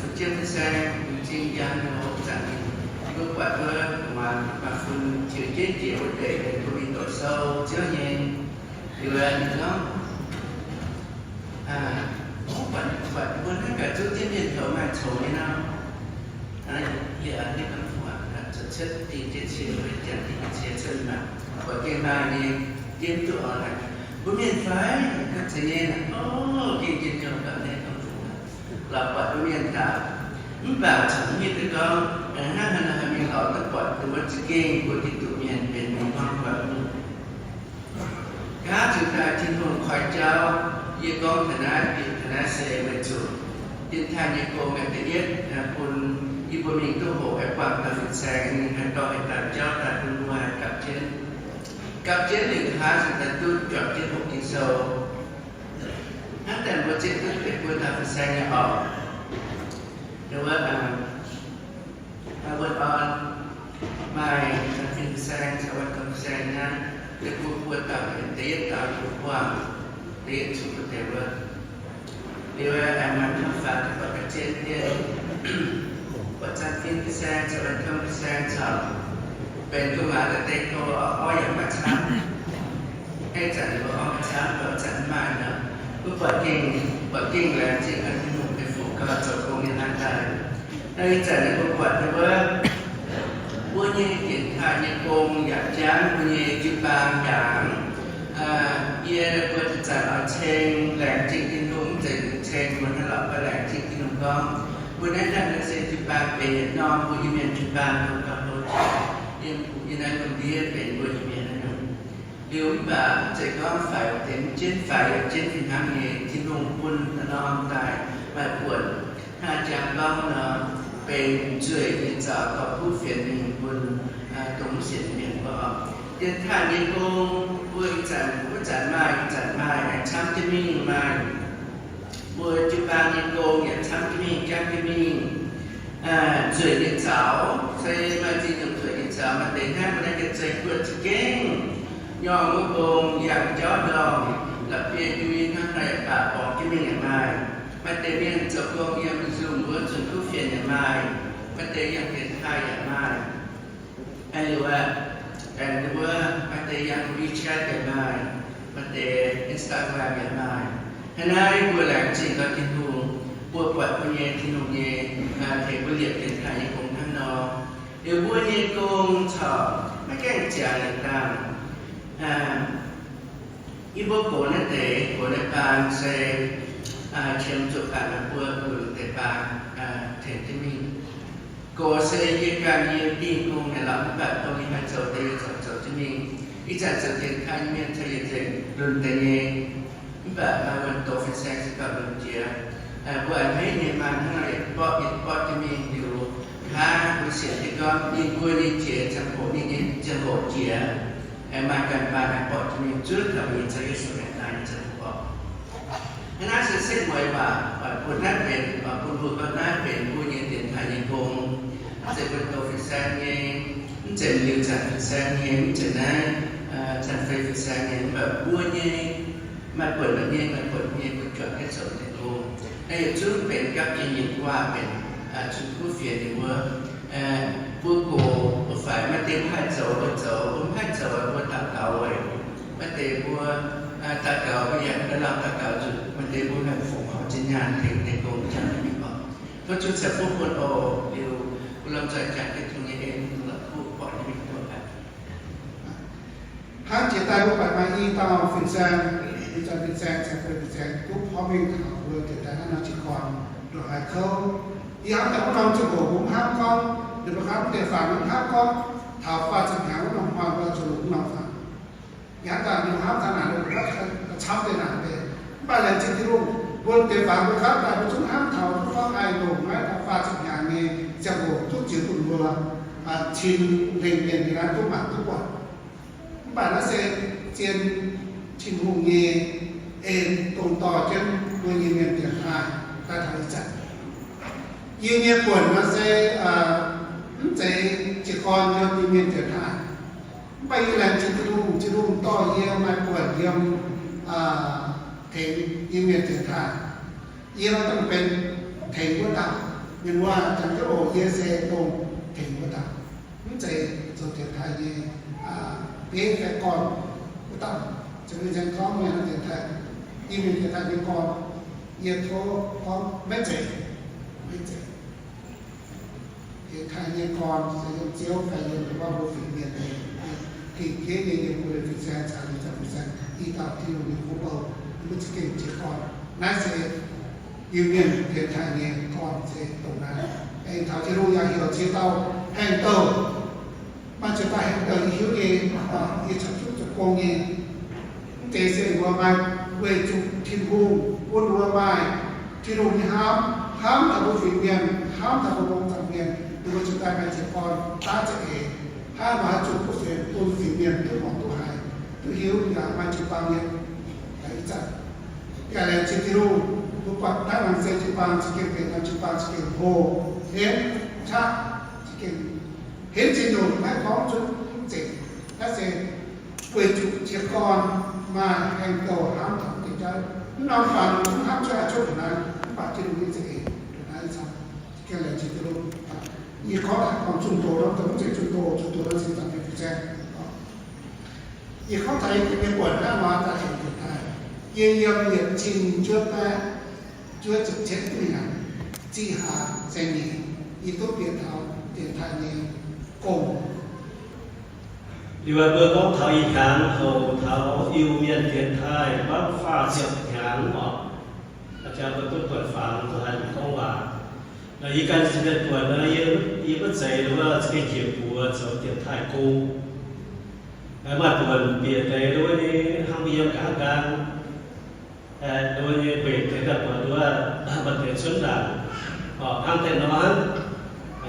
fu'jueiv fin-saeng m'zing njang nor zanc, yie mbuo buatc wuov maac fun ziouc jienv jiex wuov deix, mbuo mingh doqc sou ziouv nyei. Liuz ninh gorngv, buatc, buatc mbuo naaiv gaax zungv jienv mienh zoux maaih congx nyei nor. Yie hnangv fungc, zoux cuotv dingh jienv cie, janx dingh cie cuotv maah, buatc gengh maaih nyei, jienv duqv oc naaic. Mbuo mienh fai? Ga'zeix nyei. O, gengh njien-youh gaax naaiv hnangv fungc, lorz buatc mbuo mienh daaih. Mv baac caux mienh duqv gorngv, hnangv haaix nor haih mingh lorz duqv buatc dongh wuov za'gengh mbuo Giduc mienh benx mienh hnangv wuov. Nqa'haav ziouc daaih Tin-Hungh koi jauv. Yie gorngv taux naaiv, bieqc taux naaiv se weic zuqc dienx taaih nyei gong da'yietv bun yie mbuo mingh duqv hoqc, aengx buangh dauh fin-saeng, ninh haih dorh haaix dauh jauv daaih bun mbuo haih gapv jienv. Gapv jienv liuz nqa'haav ziouc daaih duqv juangc jienv hoqc Ging-Sou. Hnangv daaih mbuo ziouc duqv deix buo dauh fin-saeng nyei oc. Wuov, wuov orn maaih fin-saeng caux wuov dorn fin-saeng naaiv, deix buo buo dauh, da'yietv dauh buo buangh, da'yietv zuqc deix wuov. Liuz aengx maaih mv faaux deix buatc ga'zien dien, buatc zanc fin-saeng caux wuov dorn fin-saeng caux benx gu'nguaaz daaih deix go, orv yaac maaih camv. Aengx zanc ninh mbuo orv maaih camv, mv baac zanc mv maaih nor, mbuo buatc gengh, buatc gengh laengz zingh Tin-Hungh deix fungx gauh zoux gong nyei hnangv daaih. Naaiv ih zanc ninh mbuo buatc deix wuov, mbuo nyei dienx taaih nyei gong yaac jangv, mbuo nyei jiu-baang yaac, yie mbuo zanc-zanc oix ceng, laengz zingh Tin-Hungh, mv zeiz ceng mbuo hnangv lorqc, mv baac laengz zingh Tin-Hungh gorngv mbuo naaiv hnangv naaiv se jiu-baang benx yietc norm mbuo Iu-Mienh jiu-baang, dongh gauh hlo jiex yiem yie naaiv lungh ndiev benx mbuo Iu-Mienh naaiv nyungc. Liuz mv baac mv zeiz gorngv faix deix mv jienv, faix yaac jienv fih hnangv nyei. Tin-Hungh bun norm daaih maaih buonc, hnangv jangx gorngv nor, benx nzueic nyei zaux dorh kuv fienx mingh bun dongh mv sienx mienh mbuo. Dienx taaih nyei gong mbuo ih zanc, wuov zanc maaih, ih zanc maaih, aengx camv jienv mingh maaih. Mbuo jiu-baang nyei gong yaac camv jienv mingh, jangv jienv mingh. Nzueic nyei zaux, se maaih zinh nyungc nzueic nyei zaux. Maaih deix hnangv mbuo naaiv ga'zei guoqv za'gengh nyorng wuov gong, yangh jauv ndorm, la'bieiv ndui hnangv haaix yaac baac borngz jienv mingh yaac maaih. Maaih deix mienh zoux gong yiem nzungh wuov zunh kuv fienx yaac maaih. Maaih deix yangh dienx taaih yaac maaih. Liuz aqv, aengx wuov maaih deix yangh WeChat yaac maaih, maaih deix Instagram yaac maaih. Hnangv naaiv mbuo laengz zingh gaax Tin-Hungh, mbuo buatc mbuo nyei Tin-Hungh nyei, tengx mbuo liepc dienx taaih nyei gong hnangv nor. Liuz mbuo nyei gong corc maiv gaengh ziangx yietc dangh. Yie mbuo gox naaiv deix, gox naaiv baan se qiemx zuqc baengc mbuo lunx deix baan tengx jienv mingh. Gox se yie ganh yie dingh gong naaic lorqc, mv baac dongh yie haih zoux deix yie corc zoux jienv mingh. Ih zanc zoux dienx taaih nyei mienh caux yietc nzengc lunx deix nyei. Mv baac maaih wuonh doz fin-saeng se gauh lunx jiex. Mbuo a'hneiv nyei maaih hnangv nor yietc borqv yietc borqv jienv mingh liuz, nqa'haav mbuo sienx jienv gorngv ninh mbuo nyei jiex ziangh hoc, ninh nyei ziangh hoc jiex, maaih ganh baan aengx borqv jienv mingh zuov taux mbuo nyei Ziouv Yesu aengx daaih nyei ziangh hoc. Hnangv naaiv se setv mueiz waac, bun naaiv benx, bun mbuo gorngv naaiv benx mbuo nyei dienx taaih nyei gong. Mv zeiz wuonh doz fin-saeng nyei, mv zeiz liuz zanc fin-saeng nyei, mv zeiz naaiv zanc fei fin-saeng nyei, mv baac mbuo nyei, maaih buonc nyei, maaih buonc nyei, mbuo juangc jienv zoux nyei gong. Naaiv yietc zungv benx gapv jiex nyei waac, benx zunh kuv fienx nyei wuov. Mbuo gox mbuo faix, maaih deix mbuo haih zoux, mbuo zoux, mbuo mv haih zoux, mbuo daux gaux weic. Maaih deix mbuo daux gaux, mbuo yaac daaih lamh daux gaux nzunc, maaih deix mbuo haih fungx horpc zinh nyaanh tengx deix gong jangx mingh oc. Tov Ziouv ceix fuqv bun oc. Liuz mbuo lomh nzoih jangx Giduc nyei en, la'kuqv buatc nyei mingh buatc aqv. Hnangv jiex daaih mbuo buatc maaih i dauh fin-saeng, i dauh fin-saeng, caux fin-saeng duqv porv mengh taux mbuo jiex daaih naaiv norm jiez gorn ndongc haaix kouv. Yie hnamv daaih wuov norm ziangh hoc mbuo mv hnamv gorngv, ninh mbuo hnamv deix fangx mv hnamv gorngv taux faah ziepc hnyangx wuov norm hnoi mbuo zuqc longc wuov norm fangx. Yie hnamv daaih mbuo hnamv taux naaic, mbuo camv deix naaic deix. Mv baac laengz zingh Tin-Hungh, mbuo deix fangx mbuo hnamv daaih mbuo zungv hnamv taux duqv gorngv haih longc naaiv taux faah ziepc hnyangx nyei ziangh hoc duqv jiex bun mbuo cin lengh mienh nyei naaiv duqv mangc duqv buatc. Mv baac naaiv se zien Tin-Hungh nyei en dongh dorh jienv mbuo nyei mienh dienx taaih daaih taux ih zanc. Yie nyei buonc nor se mv zeiz jiez gorn yiem Iu-Mienh dienx taaih. Mv baac yie laengz zingh Tin-Hungh, Tin-Hungh dorh yie maaih buonc yiem tengx Iu-Mienh dienx taaih. Yie nor dongh benx tengx wuov dauh. Mienh muoz, jangx jienv oc, yie se dongh tengx wuov dauh. Mv zeiz zoux dienx taaih nyei bieiv fai gorn wuov dauh. Zoux mienh nzaeng gorngv mienh dienx taaih, Iu-Mienh dienx taaih nyei gorn, yie tov gorngv maiv zeiz, maiv zeiz. Dienx taaih nyei gorn se yiem Ziouv fai yiem wuov mbuo fingx mienh nyei, gengh bieiv nyei yiem mbuo nyei fin-saeng caux mbuo fin-saeng i dauh Tin-Hungh nyei hungh bou, mbuo za'gengh jiex gorn. Naaiv se Iu-Mienh dienx taaih nyei gorn se dongh naaiv. Aengx taux Tin-Hungh yaac heuc ziex dauh haengh douh. Maaih ziex dauh haengh douh yie hiuv nyei, yie caux zuqc zoux gong nyei. Mv deix se mbuo maaih weic zuqc Tin-Hungh bun mbuo maaih Tin-Hungh nyei hnamv, hnamv taux mbuo fingx mienh, hnamv taux mbuo mbong zaangc mienh, ninh mbuo ziouc daaih maaih jiez gorn daav za'eix. Hnangv nor haih zuqc butv fienx bun fingx mienh duqv horpc duqv haiz, duqv hiuv yaac maaih jiu-baang nyei. Ih zanc yaac laengz zingh Tin-Hungh, mbuo buatc naaiv laangz se jiu-baang za'gengh benx norm jiu-baang za'gengh hlo, henv qaqv, za'gengh henv ziex nyungc maiv gorngv zunv mv zeiz. Naaiv se weic zuqc jiez gorn maaih haengh douh hnamv taux mv deix jauv. Mv norm fangx mv hnamv cuotv haaix cuotv naaiv, mv baac Tin-Hungh nyei za'eix naaiv camv. Gengh laengz zingh Tin-Hungh. Yie gorngv taux gorngv zunh doz nor, mv zeiz zunh doz, zunh doz nor se zanc mingh fu'saeng. Yie gorngv taux yie nyei buonc hnangv nor daaih tengx dienx taaih. Yie yiem yietc cin juov baeqv juov ziepc cietv duqv mingh naaic, zih hlaax saeng-nyeic, yie duqv bieqc taux dienx taaih nyei gong. Liuz mbuo gorngv taux ih hnyangx hoc taux Iu-Mienh dienx taaih mbaanv faah ziepc hnyangx oc. Aa jang mbuo duqv buatc fangx, duqv haiz mbuo gorngv waac. Naaiv yie ganh zinh mienh buatc nor, yie maiv zeiz wuov za'gengh njiec buoz zoux dienx taaih gong. Maaih buonc bieqc deix wuov nyei hnangv mbuo yiem nqa'haav nqaang, wuov nyei mbenc deix daaih buatc wuov maaih deix cuotv ndaangc, hnangv deix nor hnangv.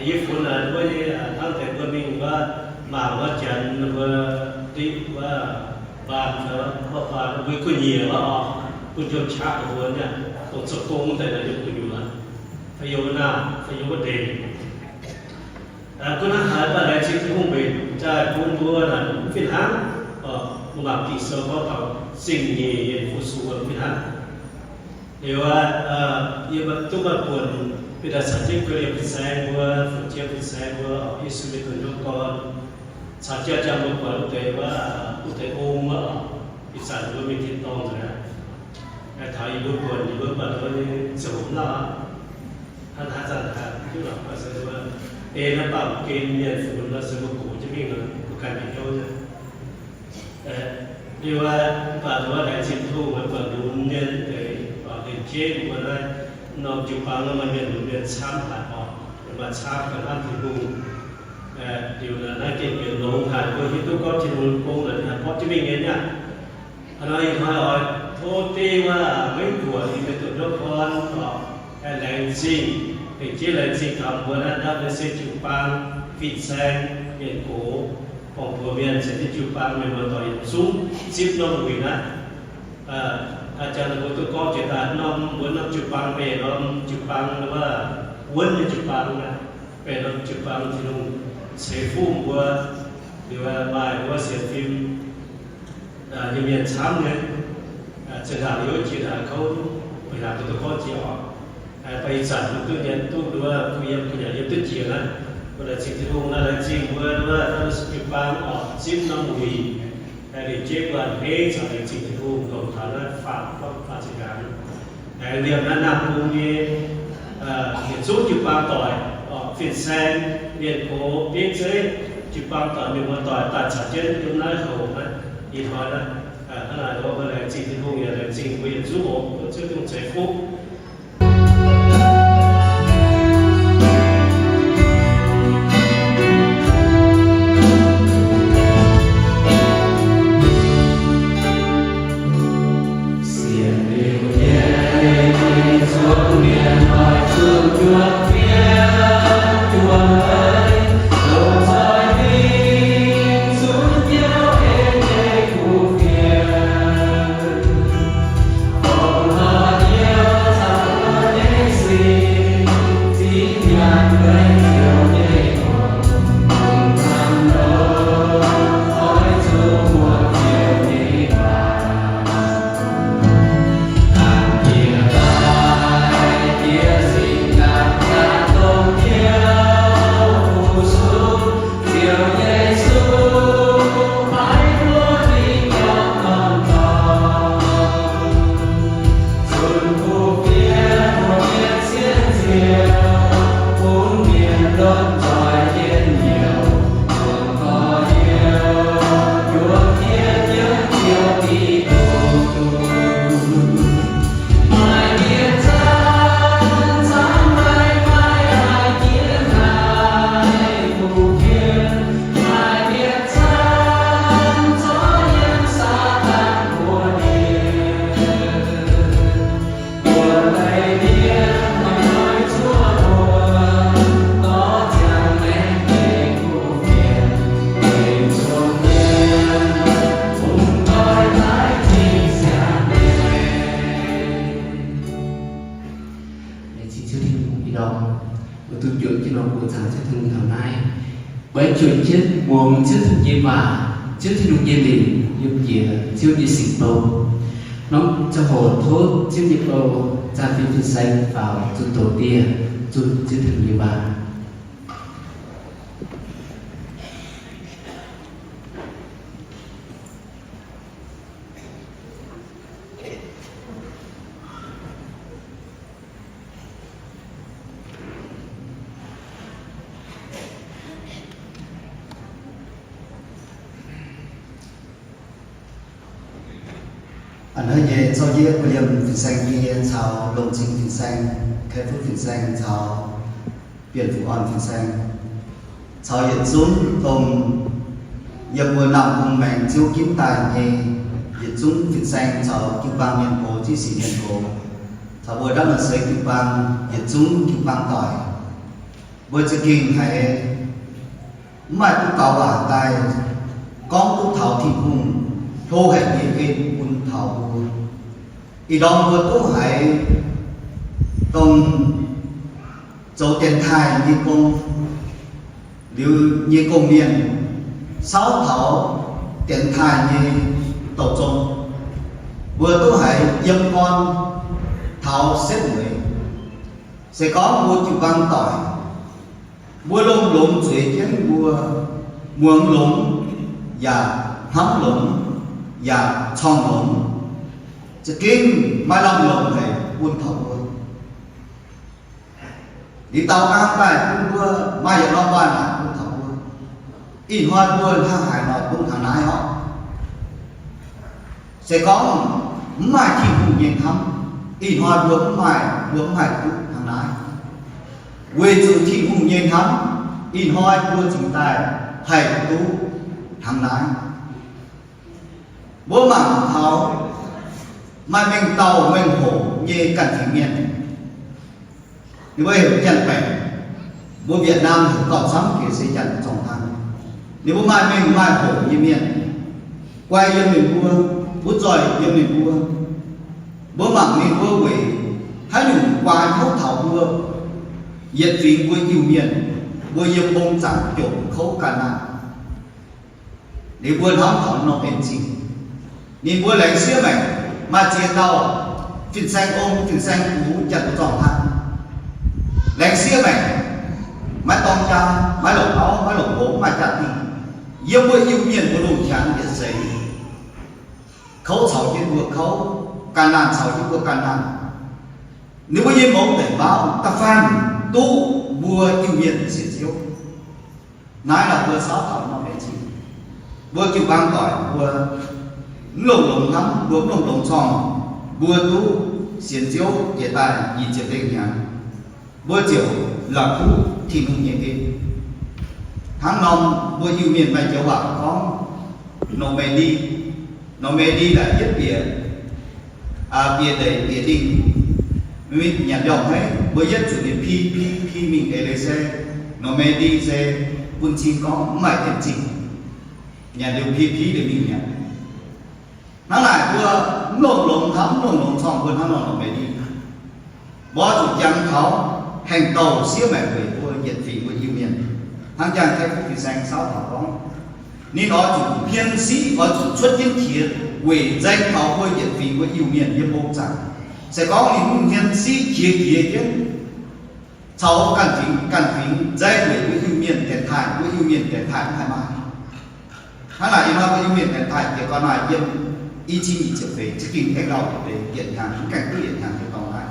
Yie funx naaic wuov nyei hnangv deix mbuo mingh wuov mangc wuov janx mbuo diqv wuov mbaanh fai wuov baan mbuo gu'nyiec wuov oc, bun njuov qaqv mbuo nyei, dongh zoux gong deix naaic yiem gu'nyuoz, fai yiem wuov naamh, fai yiem wuov ndeic. Gunv hnangv haaix baac laengz zingh Tin-Hungh mbenc jaaix bun mbuo naaic mv fih hnangv. Mbuo mangc Ging-Sou gorngv taux zingh nyeic nyei fu-sux mv fih hnangv. Liuz aqv, yie duqv maaih buonc bieqc daaih caux jienv guei liemh fin-saeng mbuo, fu'jueiv fin-saeng mbuo, Yesu nyei donh nyouz gorn, caux jienv jangx mbuo buatc wuov deix wuov, wuov deix ong wuov, ih zanc mbuo mingh tin-dorngh nzengc aqv. Taux yie mbuo buonc, yie mbuo buatc wuov nyei ziangh hoc mv lauh aqv. Hnangv haaix zanc haiz duqv lorqc, se mbuo ei naaiv baamh gen mienh funx nor se mbuo gox jienv mingh nor, mbuo ganh mingh hnyouv nyei. Liuz aqv, mv baac mbuo laengz zingh Tin-Hungh, mbuo buatc lunx mienh deix, lengc jeiv mbuo naaiv norm jiu-baang nor maaih mienh lunx mienh camv haic oc, maaih camv ganh hnamv Tin-Hungh. Liuz naaiv gengh benx longx haic, mbuo hiuv duqv gorngv Tin-Hungh gong naaic haih borqv jienv mingh nyei aqv. Hnoi ih hnoi oix tov deix wuov Meiv Guoqv, yie mbuo donh ndoqv gorn oc, laengz zingh, lengc jeiv laengz zingh taux mbuo naaiv ndapv se jiu-baang, fin-saeng, mienh gox, borngc buoz mienh, caux jiu-baang mienh muoz-doic yietc zungv zipv norm wuic naaiv. Aa jang ninh mbuo duqv gorngv jiex daaih norm, mbuo norm jiu-baang benx norm jiu-baang wuov, wuonv nyei jiu-baang naaiv, benx norm jiu-baang Tin-Hungh ceix fuqv mbuo. Liuz maaih wuov sienx fim nyei mienh camv nyei, zinh ndaangc yiem jiex daaih kouv, mbuo yaac duqv gorngv jiex oc. Baac ih zanc mbuo duqv nyanc duqv nduov, kuh yiem kuh nyanc yiem duqv jiex naaiv, mbuo laengz zingh Tin-Hungh naaiv, laengz zingh mbuo wuov jiu-baang oc, zipv norm wuic. Liuz jeiv mbuo a'hneiv caux laengz zingh Tin-Hungh longc taux naaiv faam gorngv faam zinh ndaangc. Aengx liemh naaiv Namh Bung nyei yietc zungv jiu-baang doic, fin-saeng, mienh gox, bieiv zeiv, jiu-baang doic, mienh muoz-doic daaih caux jienv yiem naaiv hoc naaiv, ih hnoi naaiv, hnangv naaic nor mbuo laengz zingh Tin-Hungh yaac laengz zingh mbuo yietc zungv oc, bun Ziouv Tin-Hungh ceix fuqv. Laengz zingh Ziouv Tin-Hungh ih ndorm mbuo duqv njoux jienv nor mbuo zaangc Ziouv Tin-Hungh taux naaiv. Mbuo aengx juangc jienv muangx Ziouv Tin-Hungh nyei waac, Ziouv Tin-Hungh nyei lingc yiem jiex Ziouv nyei singx bou. Norm ziangh hoc tov Ziouv nyei bou zaah fim fin-saeng faaux zunh doz dieh, zunh Ziouv Tin-Hungh nyei waac. A'hneiv nyei zorqv yie mbuo liemh fin-saeng nyei caux longc cing fin-saeng, kai fuqv fin-saeng caux bienh fuqv orn fin-saeng, caux yietc zungv dongh yiem mbuo Namh Bung maengx ziouv ginv daaih nyei yietc zungv fin-saeng caux jiu-baang mienh gox, ziqv sic mienh gox, caux mbuo ndapv naaiv seix jiu-baang, yietc zungv jiu-baang doic, mbuo za'gengh haiz mv maaih duqv gaux waac daaih gorngv duqv taux Tin-Hungh hlo haic nyei en bun taux mbuo. Ih ndorm mbuo duqv haiz dongh zoux dienx taaih nyei gong, liuz nyei gong-mienh, saauv taux dienx taaih nyei douh zong, mbuo duqv haiz yiem gorn taux setv mueiz. Se gorngv mbuo jiu-baang doic, mbuo lomh longx zueiz jienv mbuo muangx longx, yaac hnamv longx, yaac corng longx, za'gengh maiv lamh longc haic bun taux mbuo. Liuz daaux nqaang daaih bun mbuo maaih yietc norm waac-naanc bun taux mbuo. Ih hnoi mbuo hnangv haaix nor duqv hnangv naaiv oc. Se gorngv mv maaih Tin-Hungh nyei hnamv, ih hnoi mbuo mv maaih, mbuo mv haih duqv hnangv naaiv. Weic zuqc Tin-Hungh nyei hnamv, ih hnoi mbuo cingx daaih haih duqv hnangv naaiv. Mbuo mangc taux maaih mengh dauh mengh hoc nyei ganh fingx mienh, ninh mbuo heuc janx-baengc, mbuo Việt Nam heuc gauh camv jiex se janx-zorng-hlang. Ninh mbuo maaih mengh maaih hoc nyei mienh guai yiem ninh mbuo, butv zoih yiem ninh mbuo. Mbuo mangc ninh mbuo weic haaix nyungc guaax hnyouv taux mbuo, yietc fingx mbuo Iu-Mienh, mbuo yiem mbong zaangc jomc kouv ganh naaic. Ninh mbuo hnamv taux norm en zingh. Ninh mbuo laengz siev maengc, maaih ziex dauh fin-saeng ong, fin-saeng gux, janx-zorng-hlang, laengz siev maengc, maiv dorng jaa, maiv longc auv, maiv longc nqox, maiv maaih jaa-dingh, yiem mbuo Iu-Mienh mbuo lungh qangx yietc seix. Kouv caux jienv mbuo kouv, ganh laanh caux jienv mbuo ganh laanh. Ninh mbuo nyei mouz deic mauv da'faanh duqv mbuo Iu-Mienh sienx Ziouv. Naaiv nor mbuo saauv taux norm leiz zingh, mbuo jiu-baang doic mbuo mv longx-longx hnamv, mbuo mv longx-longx corng, mbuo duqv sienx Ziouv jiex daaih nyic ziepc lengh hnyangx, mbuo ziouc la'kuqv Tin-Hungh nyei en. Hnangv norm mbuo Iu-Mienh maaih joux waac gorngv, normally, normally daaih yietv bieqc, bieqc ndeic bieqc dingh, mingh nyanc mbiorngz haiv, mbuo yietv zuqc ninh pi, pi, pi mingh eix leiz se, normally se bun cing gorngv mv maaih diemv zingh, nyanc liuz pi, pi liuz mingh mi'aqv. Hnangv naaic mbuo mv longx-longx hnamv, mv longx-longx corng mbuo hnangv nor normally. Mbuo oix zuqc jangx taux haaix dauh siev maengc weic mbuo yietc fingx mbuo Iu-Mienh. Hnangv jangx Tin-Hungh fin-saeng saauv taux gorngv, ninh oix zuqc hmien siqv, oix zuqc cuotv jienv qiex weic nzaeng taux mbuo yietc fingx mbuo Iu-Mienh yiem mbong zaangc. Se gorngv ninh mv hmien siqv qiex jiez jienv caux ganh fingx ganh fingx nzaeng weic mbuo Iu-Mienh dienx taaih, mbuo Iu-Mienh dienx taaih mv haih maaih. Hnangv naaic ih hnoi mbuo Iu-Mienh dienx taaih jiex gau naaic yiem i cin nyic ziepc feix za'gengh aengx lauh deix yietc hnyangx, mv gaengh duqv yietc hnyangx jiex dorngx naaiv.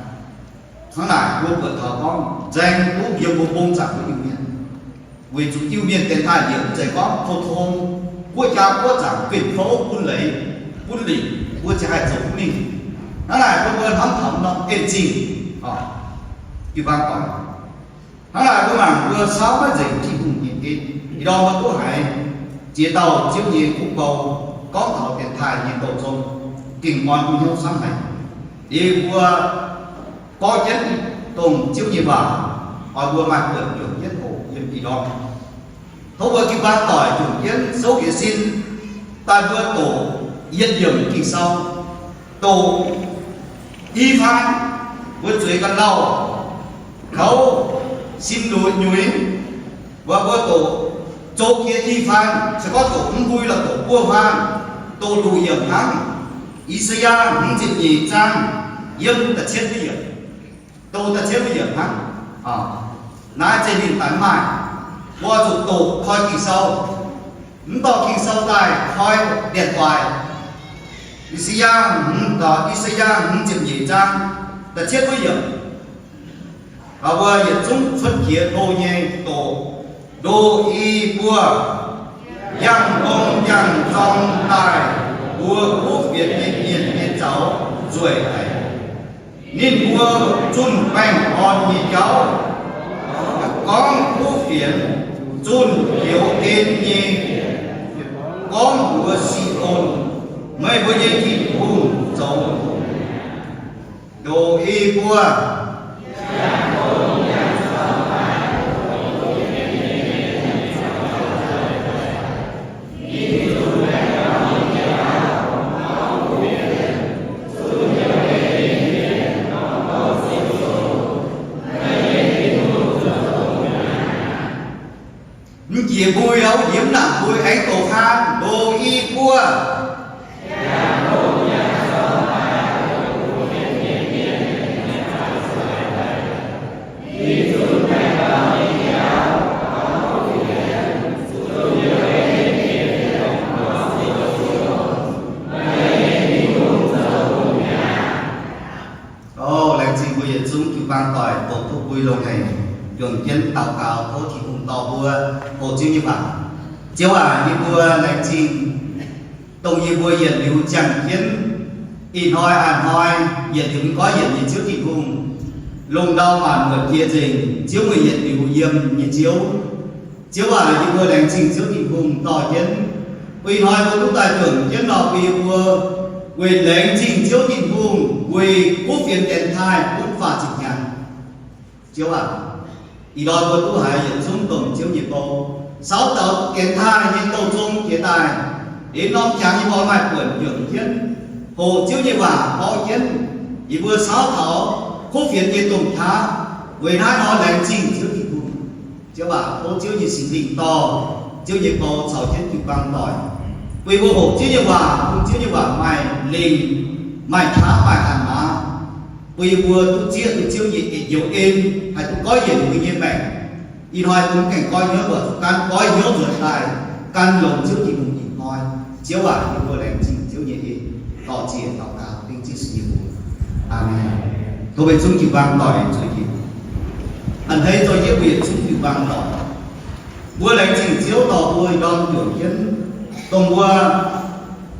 Hnangv naaic mbuo buatc taux gorngv nzaeng duqv yiem mbuo mbong zaangc mbuo Iu-Mienh. Weic zuqc Iu-Mienh dienx taaih liuz mv zeiz gorngv pou-tong, guoqv jaa guoqv zaangc gengh fouv bun leiz, bun lingc, mbuo ziouc haih zoux duqv mingh. Hnangv naaic mbuo, mbuo hnamv taux norm en zingh, jiu-baang doic. Hnangv naaic mbuo mangc mbuo saauv maiv nzengc Tin-Hungh nyei en. Ih ndorm mbuo duqv haiz ziex dauh Ziouv nyei kuv bou gorngv taux dienx taaih nyei douz zong, gengh orn mbuo hnyouv camv haic. Liuz mbuo gorngv jienv dongh Ziouv nyei waac, oix mbuo maaih buonc juangc jienv hoqc yiem ih ndorm. Tov mbuo jiu-baang doic juangc jienv souv jiez sin daaih mbuo doqc yietc yiemc Ging-Sou, doqc i faan, mbuo zueiz ganh lauh, kouv, sin lueic nyuix, mbuo, mbuo doqc zoux jiex i faan, se gorngv doqc mv mbui lorqc doqc buo faan, doqc luoqc yiemc hnangv. I^saa^yaa hmz ziepc nyeic zaang yiem da'cietv yiemc, doqc da'cietv yiemc hnangv. Naaiv zeiz ninh daaih mv maaih, mbuo zuqc doqc koi Ging-Sou, mv dorh Ging-Sou daaih koi điện thoại. I^saa^yaa hmz, I^saa^yaa hmz ziepc nyeic zaang da'cietv yiemc. Mbuo yietc zungv cuotv jiex hlo nyei doqc, ndo i buo, yangh gong yangh zorng daaih mbuo kuv fienx nyei mienh nyei zaux nzueic haic. Ninh mbuo zunh baengh orn nyei jauv, gorngv kuv fienx, zunh youz en nyei, gorngv mbuox Si^on, meih mbuo nyei Tin-Hungh zoux ndo i buo. Mv jiex mbui aqv, jiex mv nangc mbui aengx doqc haan, ndo i buo. O, laengz zingh mbuo yietc zungv jiu-baang doic doqc duqv mbui longx haic, juangc jienv daux gaux tov Tin-Hungh dorh mbuo hoqc Ziouv nyei waac. Ziouv aac, yie mbuo laengz zingh dongh yie mbuo yietc liuz ziangh jienv ih hnoi a'hnoi yietc liuz mv goiv yienc nyei Ziouv Tin-Hungh, lungh ndau maanc muotc jiex nzengc, Ziouv meih yietc liuz yiem nyei Ziouv. Ziouv aac, yie mbuo laengz zingh Ziouv Tin-Hungh dorh jienv bun ih hnoi mbuo duqv daaih juangc jienv nor, bun yie mbuo weic laengz zingh Ziouv Tin-Hungh weic kuv fienx dienx taaih gunv faah ziepc hnyangx. Ziouv aac, ih ndorm mbuo duqv haiz yietc zungv dongh Ziouv nyei bou, saauv taux dienx taaih nyei douz zong jiex daaih, liuz norm qangx yie mbuo maaih buonc juangc jienv hoqc Ziouv nyei waac, borqv jienv yie mbuo saauv taux kuv fienx nyei domh qaqv. Weic naaiv nor laengz zingh Ziouv Tin-Hungh. Ziouv aac, tov Ziouv nyei Singx Lingh dorh Ziouv nyei bou caux jienv jiu-baang doic, bun yie mbuo hoqc Ziouv nyei waac, bun Ziouv nyei waac maaih lingh, maaih qaqv, maaih hatc maaz, bun yie mbuo duqv zieqv duqv Ziouv nyei youz en, haih duqv goiv yienc mbuo nyei maengc. Ih hnoi mbuo mv gaengh goiv hnyouv, mbuo gan goiv hnyouv nzuonx daaih gan longx Ziouv Tin-Hungh ih hnoi. Ziouv aac, yie mbuo laengz zingh Ziouv nyei en. Dor-ziec daux gaux dengv Yesu nyei mbuox. Aamen. Tov meih zungv jiu-baang doic zuiz njiec. A'hneiv zoux yie mbuo yietc zungv jiu-baang doic. Mbuo laengz zingh Ziouv dorh mbuo ndorm juoqc jienv, dongh mbuo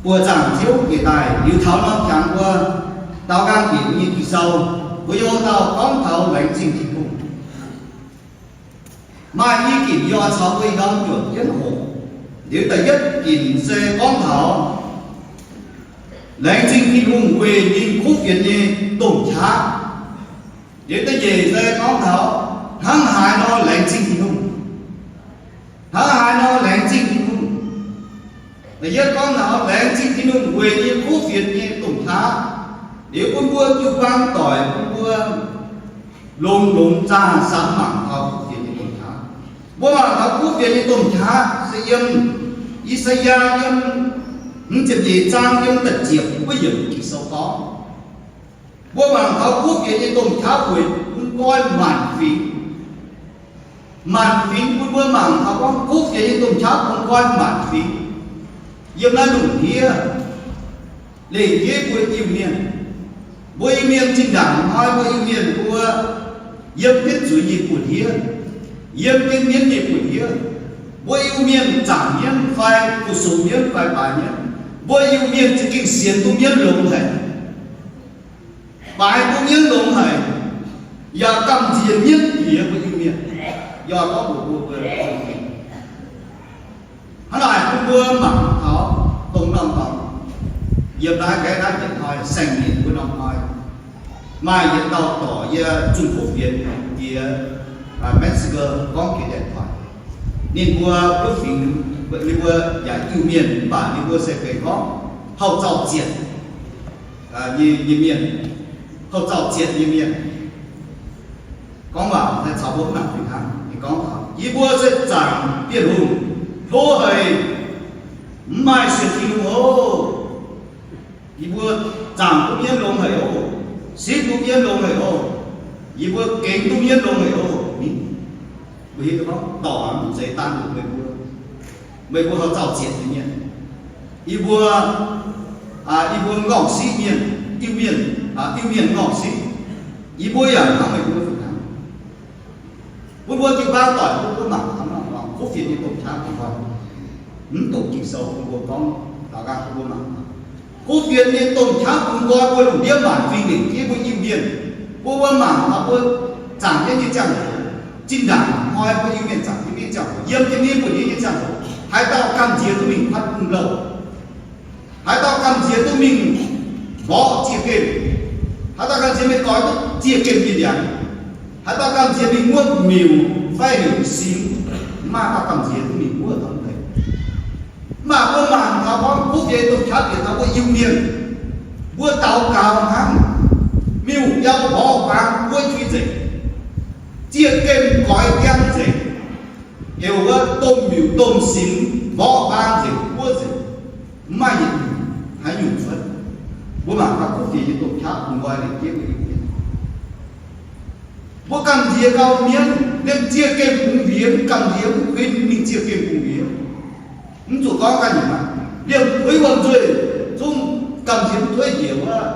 buoqc zaangc Ziouv jiex daaih liuz taux norm jangx mbuo daaux nqaang bieqc nyei Ging-Sou, mbuo yiem wuov dauh gorngv taux laengz zingh Tin-Hungh. Maaih i ginc yie oix caux mbuo ih ndorm juoqc jienv hoqc. Liuz da'yietv ginc se gorngv taux laengz zingh Tin-Hungh weic ninh kuv fienx nyei domh qaqv. Liuz da'nyeic se gorngv taux hnangv haaix nor laengz zingh Tin-Hungh. Hnangv haaix nor laengz zingh Tin-Hungh? Da'yietv gorngv taux laengz zingh Tin-Hungh weic ninh kuv fienx nyei domh qaqv. Liuz bun mbuo jiu-baang doic bun mbuo longx-longx zaah samx mangc taux kuv fienx nyei domh qaqv. Mbuo mangc taux kuv fienx nyei domh qaqv se yiem I^saa^yaa yiem hmz ziepc nyeic zaang yiem da'ziepc wuov yiemc Ging-Sou gorngv. Mbuo mangc taux kuv fienx nyei domh qaqv weic bun nqoi maanc fingx. Maanc fingx bun mbuo mangc taux gorngv kuv fienx nyei domh qaqv bun nqoi maanc fingx. Yiem naaiv lungh ndiev, lengc jeiv mbuo Iu-Mienh, mbuo Iu-Mienh zinh ndaangc hnoi mbuo Iu-Mienh mbuo yiem jienv zuiz nyei buoz-ndiev, yiem jienv mienv nyei buoz-ndiev. Mbuo Iu-Mienh zaangc mienv fai fu-sux mienv fai baaix mienv, mbuo Iu-Mienh za'gengh sienx duqv mienv longx haic, baaix duqv mienv longx haic, yaac gamh nziex mienv jiex mbuo Iu-Mienh. Yaac gorngv mbuox mbuo, mbuo hnangv naaic bun mbuo mangc taux dongh norm dorngx. Yiem naaiv nqaeqv naaiv yietc hnoi, saeng-nyieqc mbuo norm hnoi, maaih yietc dauh dorc yie zunh kuv fienx jiex Mexico gorngv jiex điện thoại. Ninh mbuo wuov fingx, ninh mbuo yaac Iu-Mienh mv baac ninh mbuo se benx gorngv hauh zaux zietc nyei mienh, hauh zaux zietc nyei mienh. Gorngv waac caux mbuo mv nangc fih hnangv. Ninh gorngv, yie mbuo se zaangc Bienh Hungh hlo haic, mv maaih sienx Tin-Hungh oc. Yie mbuo zaangc duqv mienv longx haic oc. Sipv duqv mienv longx haic oc. Yie mbuo gengx duqv mienv longx haic oc. Mbuo hiuv duqv gorngv dorc mv zeiz daanh meih mbuo, meih mbuo hauh zaux zietc nyei mienh. Yie mbuo, yie mbuo ngorngh siqv mienh, Iu-Mienh, Iu-Mienh ngorngh siqv. Yie mbuo yaac hnangv meih mbuo fih hnangv. Bun mbuo jiu-baang doic bun mbuo mangc taux norm dorngx kuv fienx nyei domh qaqv bun mbuo. Mv dungx Ging-Sou bun mbuo gorngv, daux gaux bun mbuo mangc. Kuv fienx nyei domh qaqv bun nqoi mbuo lungh ndiev maanc fingx lengc jeiv mbuo Iu-Mienh. Bun mbuo mangc taux mbuo zaangc jienv nyei ziangh hoc, zinh ndaangc hnoi mbuo Iu-Mienh zaangc jienv nyei ziangh hoc, yiem jienv nyei buoz-ndiev nyei ziangh hoc, haaix dauh gamh nziex duqv mingh fatv bung louh? Haaix dauh gamh nziex duqv mingh mborqv ziex gemh? Haaix dauh gamh nziex mingh doix duqv ziex gemh nyei ndiangx? Haaix dauh gamh nziex mingh muoqv miuc fai heuc singx? Mv maaih dauh gamh nziex duqv mingh muoqv taux deix. Mv baac mbuo mangc taux gorngv kuv fienx domh qaqv bieqc taux mbuo Iu-Mienh, mbuo daux gaux hnangv, miuc-biauv mborqv baang buov jui nzengc, ziex gemh goix ndiangx nzengc, heuc wuov domh miuc domh singx mborqv baang nzengc buov nzengc, mv maaih yietc nyungc haaix nyungc cuotv. Mbuo mangc gaax kuv fienx nyei domh qaqv bungx nqoi lengc jeiv mbuo Iu-Mienh. Mbuo gamh nziex gau mienv, liemh ziex gemh bungx mbiex, mv gamh nziex mv kuinx mingh ziex gemh bungx mbiex. Mv zuqc gorngv ganh nyungc aqv. Liemh puix wuom-nzuih zungv gamh nziex mv tuov njiec wuov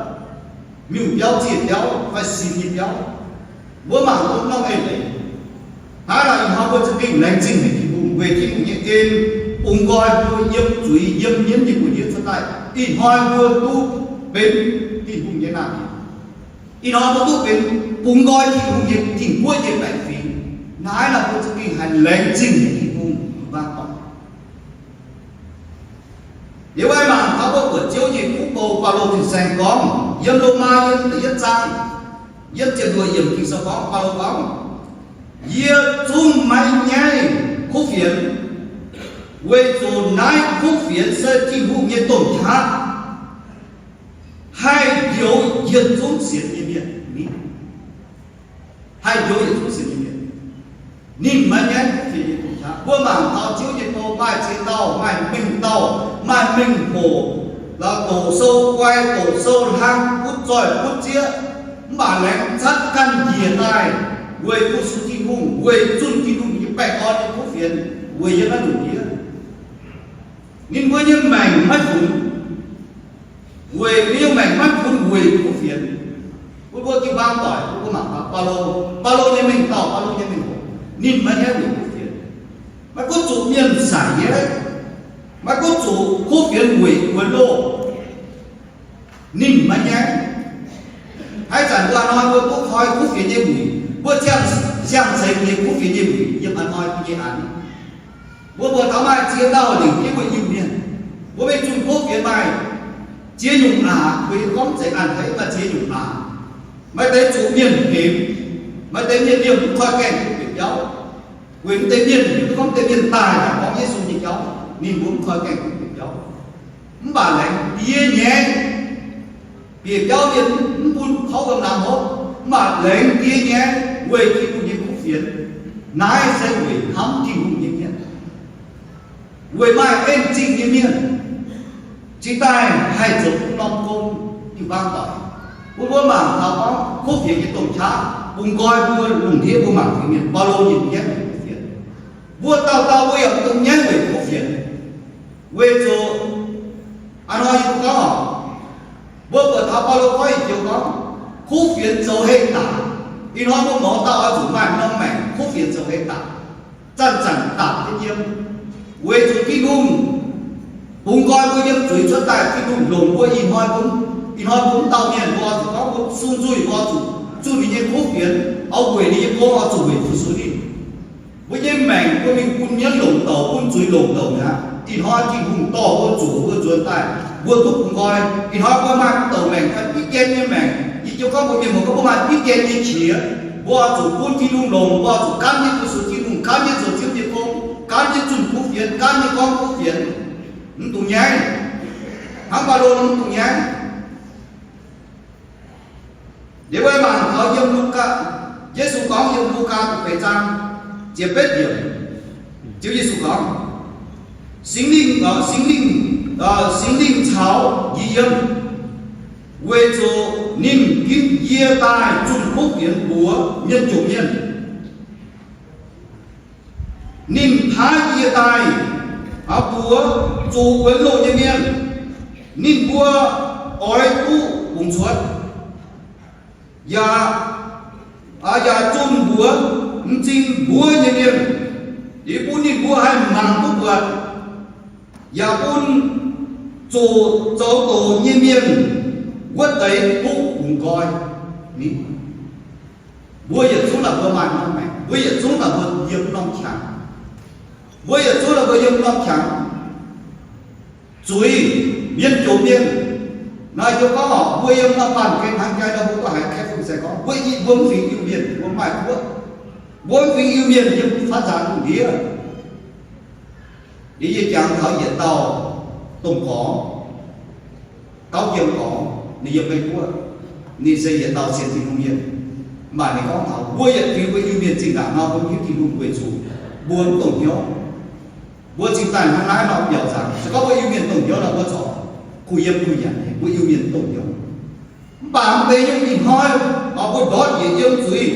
miuc-biauv ziex biauv fai singx nyei biauv. Mbuo mangc dongh norm eix leiz. Hnangv naaic ih hnoi mbuo za'gengh laengz zingh haic Tin-Hungh weic Tin-Hungh nyei en bungx nqoi mbuo yiem zuiz yiem mienv nyei buoz-ndiev cuotv daaih. Ih hnoi mbuo duqv benx Tin-Hungh nyei naamh nyouz. Ih hnoi mbuo duqv benx bungx nqoi Tin-Hungh nyei Tin-Guoqv nyei baeqc fingx. Naaiv nor mbuo za'gengh haih laengz zingh haic Tin-Hungh mbuo gorngv. Liuz aeqv, mangc taux mbuo buatc Ziouv nyei kuv bou, Baulo fin-saeng gorngv yiem Lomaa yiem da'yietv zaang, yiem ziepc luoqc yiemc Ging-Sou gorngv, Baulo gorngv, yie zungv maiv nyaiv kuv fienx, weic zuqc naaiv kuv fienx se Tin-Hungh nyei domh qaqv, haih njoux yietc zungv sienx nyei mienh. Haih njoux yietc zungv sienx nyei mienh. Ninh maiv nyaiv kuv fienx nyei domh qaqv. Mbuo mangc taux Ziouv nyei bou maaih ziex dauh, maaih mengh dauh, maaih mengh hoc, lorz doqc sou guai, doqc sou hlang, butv zoih butv zieqv, mv baac laengz zatv ganh njiec daaih weic fu-sux Tin-Hungh, weic zunh Tin-Hungh nyei baengh orn nyei kuv fienx weic yiem naaiv lungh ndiev. Ninh mbuo nyei maengc maiv fungx. Weic mbuo nyei maengc maiv bun weic kuv fienx. Mbuo, mbuo jiu-baang doic, mbuo mangc gaax Baulo, Baulo nyei mengh dauh, Baulo nyei mengh hoc, ninh maiv nyaiv weic kuv fienx. Maiv gunv zuqc mienh saic nyaiv, maiv gunv zuqc kuv fienx weic wuonx loh, ninh maiv nyaiv. Haaix zanc mbuo hnoi mbuo duqv koi kuv fienx nyei wuic, mbuo ziangh, ziangh zeix nyei kuv fienx nyei wuic yiem hnoi mbuo nyei an. Mbuo, mbuo taux maaih ziex dauh lingc jienv mbuo Iu-Mienh. Mbuo mingh zunh kuv fienx maaih ziex nyungc aqc, mbuo gorngv zeix an haic, maaih ziex nyungc aqc. Maaih deix zuqc mienh hemx, maaih deix mienh liemh mv koi gaengh bieqc biauv. Weic mv deix mienh, mv gorngv deix mienh daaih naaic gorngv Yesu nyei jauv, ninh mbuo mv koi gaengh bieqc biauv. Mv baac laengz diev nyaiv, bieqc biauv mienh mv bun kouv wuom-laangz hopv, mv baac laengz diev nyaiv weic Tin-Hungh nyei kuv fienx. Naaiv se weic hnamv Tin-Hungh nyei mienh, weic maaih en zingh nyei mienh, cingx daaih haih zoux norm gong jiu-baang doic. Mbuo, mbuo mangc taux gorngv kuv fienx nyei domh qaqv bungx nqoi mbuo lungh ndiev mbuo mangc taux mienh, Baulo ninh nyaiv weic kuv fienx. Mbuo dauh dauh mbuo yaac mv dungx nyaiv weic kuv fienx. Weic zuqc a'hnoi yie mbuo gorngv oc, mbuo buatc taux Baulo gorngv yietc joux gorngv, kuv fienx zoux hei daaih. Ih hnoi mbuo mouz dauh oix zuqc maaih norm maengc kuv fienx zoux hei daaih, zanc-zanc daaih jienv yiem. Weic zuqc Tin-Hungh bungx nqoi mbuo yiem zuiz cuotv daaih, Tin-Hungh longc mbuo ih hnoi bun, ih hnoi bun dauh mienh mbuo oix zuqc gorngv mbuo sung nzuih mbuo oix zuqc zunh ninh nyei kuv fienx, oix weic ninh nyei gong oix zuqc weic Yesu ninh. Mbuo nyei maengc mbuo mingh bun mienv longc douc, bun zuiz longc douc mi'aqv. Ih hnoi Tin-Hungh dorh mbuo zuqc mbuo nzuonx daaih, mbuo duqv bungx nqoi. Ih hnoi mbuo maaih mv douc maengc fai bitv gaengh nyei maengc. Yie jiu gorngv mbuo mienh muoz gorngv mbuo maaih bitv gaengh nyei qiex, mbuo oix zuqc bun Tin-Hungh longc, mbuo oix zuqc gaanv jienv fu-sux Tin-Hungh, gaanv jienv zoux Ziouv nyei gong, gaanv jienv zunh kuv fienx, gaanv jienv gorngv kuv fienx. Mv dungx nyaiv. Hnangv Baulo mv dungx nyaiv. Liuz mbuo mangc taux yiem Lugaa, Yesu gorngv yiem Lugaa da'feix zaang ziepc betv yiemc, Ziouv Yesu gorngv, Singx Lingh, Singx Lingh, Singx Lingh caux yie yiem, weic zuqc ninh ginv yie daaih zunh kuv fienx mbuox mienh jomc mienh. Ninh paaiv yie daaih mbuox zuqc wuonx loh nyei mienh. Ninh mbuo oix duqv bungx cuotv, yaac, yaac zunh mbuox m'zing mbuov nyei mienh, liuz bun ninh mbuo haih mangc duqv buatc, yaac bun zuqc zoux doz nyei mienh wuov deix duqv bungx nqoi. Mbuo yietc zungv naaic mbuo maaih norm maengc, mbuo yietc zungv naaic mbuo yiem norm qangx, mbuo yietc zungv naaic mbuo yiem norm qangx. Zuiz, mienh jomc mienh, naaiv jiu gorngv oc, mbuo yiem norm baamh gen hnangv jaaix nor, mbuo duqv haiz kaeqv fun se gorngv mbuo, mbuo mv fingx Iu-Mienh, mbuo maaih guoqv, mbuo mv fingx Iu-Mienh yiem fatv nzaanx lungh ndiev. Liuz yie jangx taux yietc dauh domh gorx, gauv jiem gorx, ninh yiem Meiv Guoqv, ninh se yietc dauh sienx Tin-Hungh mienh. Mv baac ninh gorngv taux mbuo yietc fingx mbuo Iu-Mienh zinh ndaangc nor mbuo hiuv Tin-Hungh weic zuqc mbuo mv dongh hnyouv. Mbuo cingx daaih hnangv naaiv nor mbiaauc nzaangc. Se gorngv mbuo Iu-Mienh dongh hnyouv nor mbuo corc kuh yiem kuh nyanc, mbuo Iu-Mienh dongh hnyouv. Mv baac mv benx nyungc ih hnoi, mbuo ndortv njiec yiem zuiz,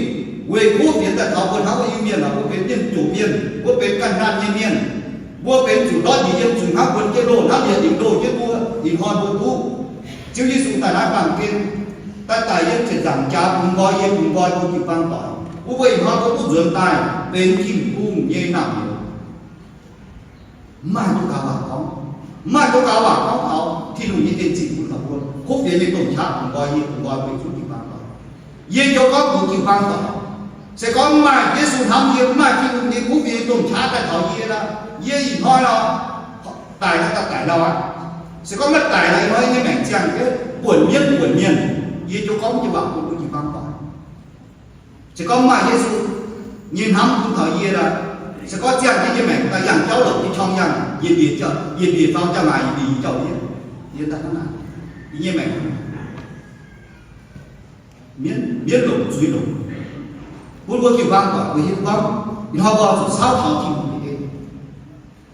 weic kuv fienx daaih taux mbuo hnangv mbuo Iu-Mienh, mbuo benx mienh jomc mienh, mbuo benx ganh hnamv nyei mienh, mbuo benx zuqc ndortv njiec yiem zuiz hnangv buonc jienv loh, hnangv yietc lingc loh jienv mbuo. Ih hnoi mbuo duqv Ziouv Yesu daaih naaiv baamh gen, daaih daic yiem ziepc nzaangc jaax bungx nqoi yie, bungx nqoi mbuo jiu-baang doic. Mbuo, mbuo ih hnoi mbuo duqv nzuonx daaih benx Tin-Hungh nyei naamh nyouz. Mv maaih duqv gaux waac gorngv, mv maaih duqv gaux waac gorngv taux Tin-Hungh nyei en zingh bun taux mbuo. Kuv fienx nyei domh qaqv bungx nqoi yie, bungx nqoi mbuo zuqc jiu-baang doic. Yie joux gorngv mbuox jiu-baang doic, se gorngv mv maaih Yesu hnamv yie, mv maaih Tin-Hungh nyei kuv fienx nyei domh qaqv daaih taux yie nor, yie ih hnoi nor daic nor daaih daic lauh aqv. Se gorngv maiv daic nor, ih hnoi yie nyei maengc ziangh jienv buonc mienv buonc mienh. Yie joux gorngv jiu-baang bun mbuo jiu-baang doic. Se gorngv mv maaih Yesu nyei hnamv bun taux yie nor, se gorngv ziangh jienv yie maengc daaih yangh jauv longc nyei qorng yangh, yie mbiex, yie mbiex faaux jauv-maaz, yie mbiex yie jauv-mienh, yie daaih hnangv naaic, yie nyei maengc mienv, mienv longc, zuiz longc. Bun mbuo jiu-baang doic mbuo hiuv gorngv ih hnoi mbuo zuqc saauv taux Tin-Hungh nyei en.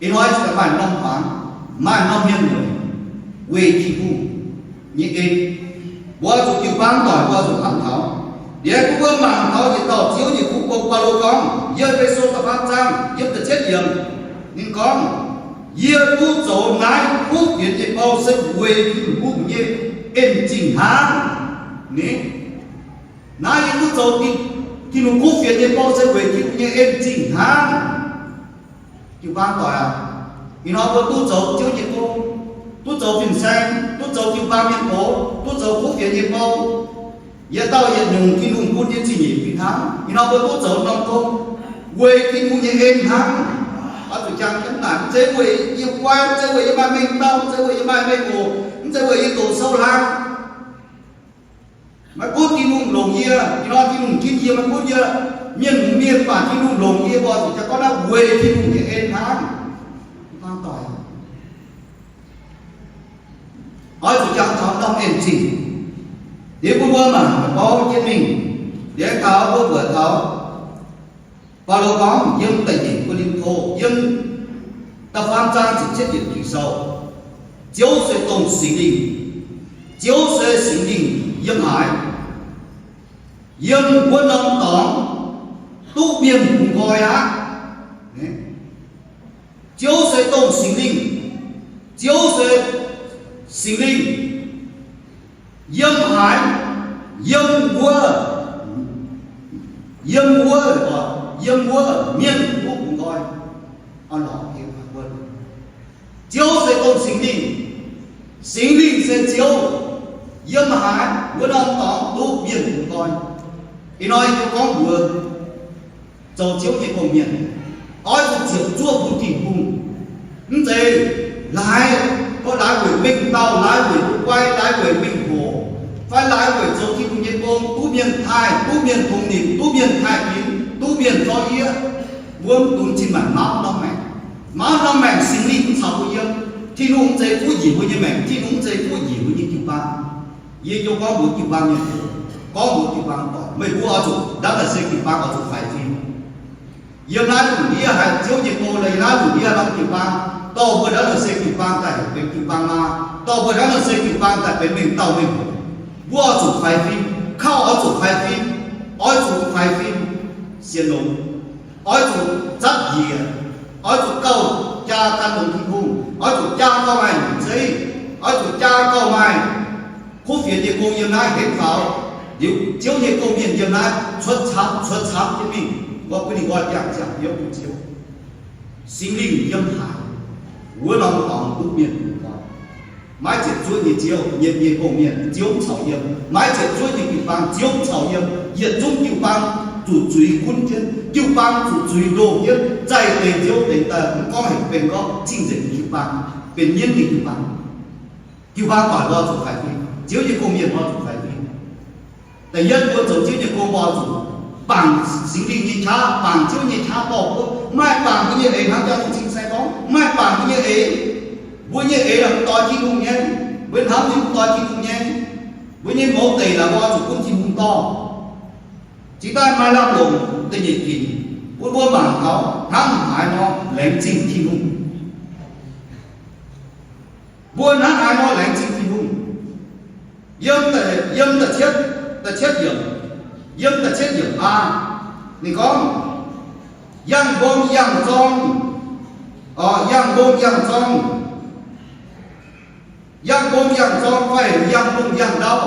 Ih hnoi se maaih norm hmuangx, maaih norm mienh mueic weic Tin-Hungh nyei en. Mbuo zuqc jiu-baang doic mbuo zuqc hnamv taux. Liuz bun mbuo mangc taux yietc dauh Ziouv nyei fuqv gong, Baulo gorngv, yiem E^fe^so da'faam zaang yiem da'cietv yiemc, ninh gorngv, Yie duqv zoux naaiv kuv fienx nyei bou se weic Tin-Hungh nyei en-zingh hnangv. Naaiv yie duqv zoux Tin-Hungh kuv fienx nyei bou se weic Tin-Hungh nyei en-zingh hnangv. Jiu-baang doic aac, ih hnoi mbuo duqv zoux Ziouv nyei gong, duqv zoux fin-saeng, duqv zoux jiu-baang mienh gox, duqv zoux kuv fienx nyei bou, yietc dauh yietc nyungc Tin-Hungh bun nyei zingh nyeic fih hnangv. Ih hnoi mbuo duqv zoux norm gong weic Tin-Hungh nyei en hnangv. Oix zuqc jangx jienv naaic, mv zeiz weic yie guai, mv zeiz weic yie maaih mengh dauh, mv zeiz weic yie maaih mengh hoc, mv zeiz weic yie doqc sou hlang. Maiv gunv Tin-Hungh longc yie, ih hnoi Tin-Hungh ginv yie, maiv gunv yie mienh hmz mienh, mv baac Tin-Hungh longc yie, mbuo zuqc jangx gorngv naaiv weic Tin-Hungh nyei en hnangv. Oix zuqc jangx taux norm en-zingh. Liuz bun mbuo mangc gaax jienv mingh, liuz taux mbuo buatc taux Baulo gorngv yiem da'nyeic Ko^lin^to, yiem da'faam zaang ziepc cietv yiemc Ging-Sou, Ziouv se dongh Singx Lingh. Ziouv se Singx Lingh yiem haaix, yiem wuov norm dorngx duqv mienh bungx nqoi aqv. Ziouv se dongh Singx Lingh. Ziouv se Singx Lingh yiem haaix, yiem wuov, yiem wuov, yiem wuov mienh duqv bungx nqoi. Ziouv se dongh Singx Lingh. Singx Lingh se Ziouv yiem haaix, wuov norm dorngx duqv mienh bungx nqoi. Ih hnoi yie gorngv mbuox zoux Ziouv nyei gong-mienh, oix zuqc ziepc zuoqv bun Tin-Hungh. Mv zeiz laaix, gorngv laaix weic mengh dauh, laaix weic guai, laaix weic mengh hoc, fai laaix weic zoux Tin-Hungh nyei gong duqv mienh taaih, duqv mienh tongx nimc, duqv mienh taaih fingx, duqv mienh zorqv yieqv. Mbuo mv dungx zinh maanc mauv norm maengc. Mauv norm maengc Singx Lingh mv caux mbuo yiem. Tin-Hungh mv zeiz fuqv njiec mbuo nyei maengc. Tin-Hungh mv zeiz fuqv njiec mbuo nyei jiu-baang. Yie gorngv mbuox jiu-baang mienh, gorngv mbuox jiu-baang doic, meih mbuo oix zuqc, ndaamv-ndaamv se jiu-baang oix zuqc faix fim. Yiem naaiv lungh ndiev haiz Ziouv nyei gong, yiem naaiv lungh ndiev norm jiu-baang, dorh mbuo ndaamv-ndaamv se jiu-baang daaih benx jiu-baang maa, dorh mbuo ndaamv-ndaamv se jiu-baang daaih benx mengh dauh mengh hoc. Mbuo oix zuqc faix fim, kauv oix zuqc faix fim, oix zuqc faix fim sienx longx, oix zuqc zatv njiec, oix zuqc gauh jaa gan longx Tin-Hungh, oix zuqc jaa gauh maaih nyungc zeiv, oix zuqc jaa gauh maaih kuv fienx nyei gong yiem naaiv henv faaux. Liuz Ziouv nyei gong-mienh yiem naaiv cuotv camv, cuotv camv jienv mingh, mbuo bun ninh nqoi biangh ziangh biouv bun Ziouv. Singx Lingh yiem haaix, wuov norm dorngx duqv mienh bungx nqoi. Maiv ziepc zuoqv nyei Ziouv, nyei, nyei gong-mienh, Ziouv mv caux yiem. Maiv ziepc zuoqv nyei jiu-baang, Ziouv mv caux yiem. Yietc zungv jiu-baang zuqc zuiz gunv jienv, jiu-baang zuqc zuiz ndoh jienv, zaih deix Ziouv deix daaih, mv gorngv heuc benx gorngv cing-nzengc nyei jiu-baang, benx mienv nyei jiu-baang. Jiu-baang doic mbuo zuqc faix fim. Ziouv nyei gong-mienh mbuo zuqc faix fim. Da'yietv, mbuo zoux Ziouv nyei gong mbuo zuqc bangc Singx Lingh nyei qaqv, bangc Ziouv nyei qaqv dorh mbuo. Maaih bangc mbuo nyei eix hnangv jang cing-saeng gorngv, maaih bangc mbuo nyei eix. Mbuo nyei eix naaic mv doix Tin-Hungh nyei, mbuo hnamv nyei mv doix Tin-Hungh nyei. Mbuo nyei mouz deic naaic mbuo zuqc gunv Tin-Hungh dorh. Cingx daaih maaih lamh longc da'nyeic ginc, bun mbuo mangc taux hnangv haaix nor laengz zingh Tin-Hungh. Mbuo hnangv haaix nor laengz zingh Tin-Hungh. Yiem, yiem da'cietv, da'cietv yiemc, yiem da'cietv yiemc aa, ninh gorngv, yangh mbong yangh zorng, o, yangh mbong yangh zorng, yangh mbong yangh zorng fai yangh lungh yangh ndau,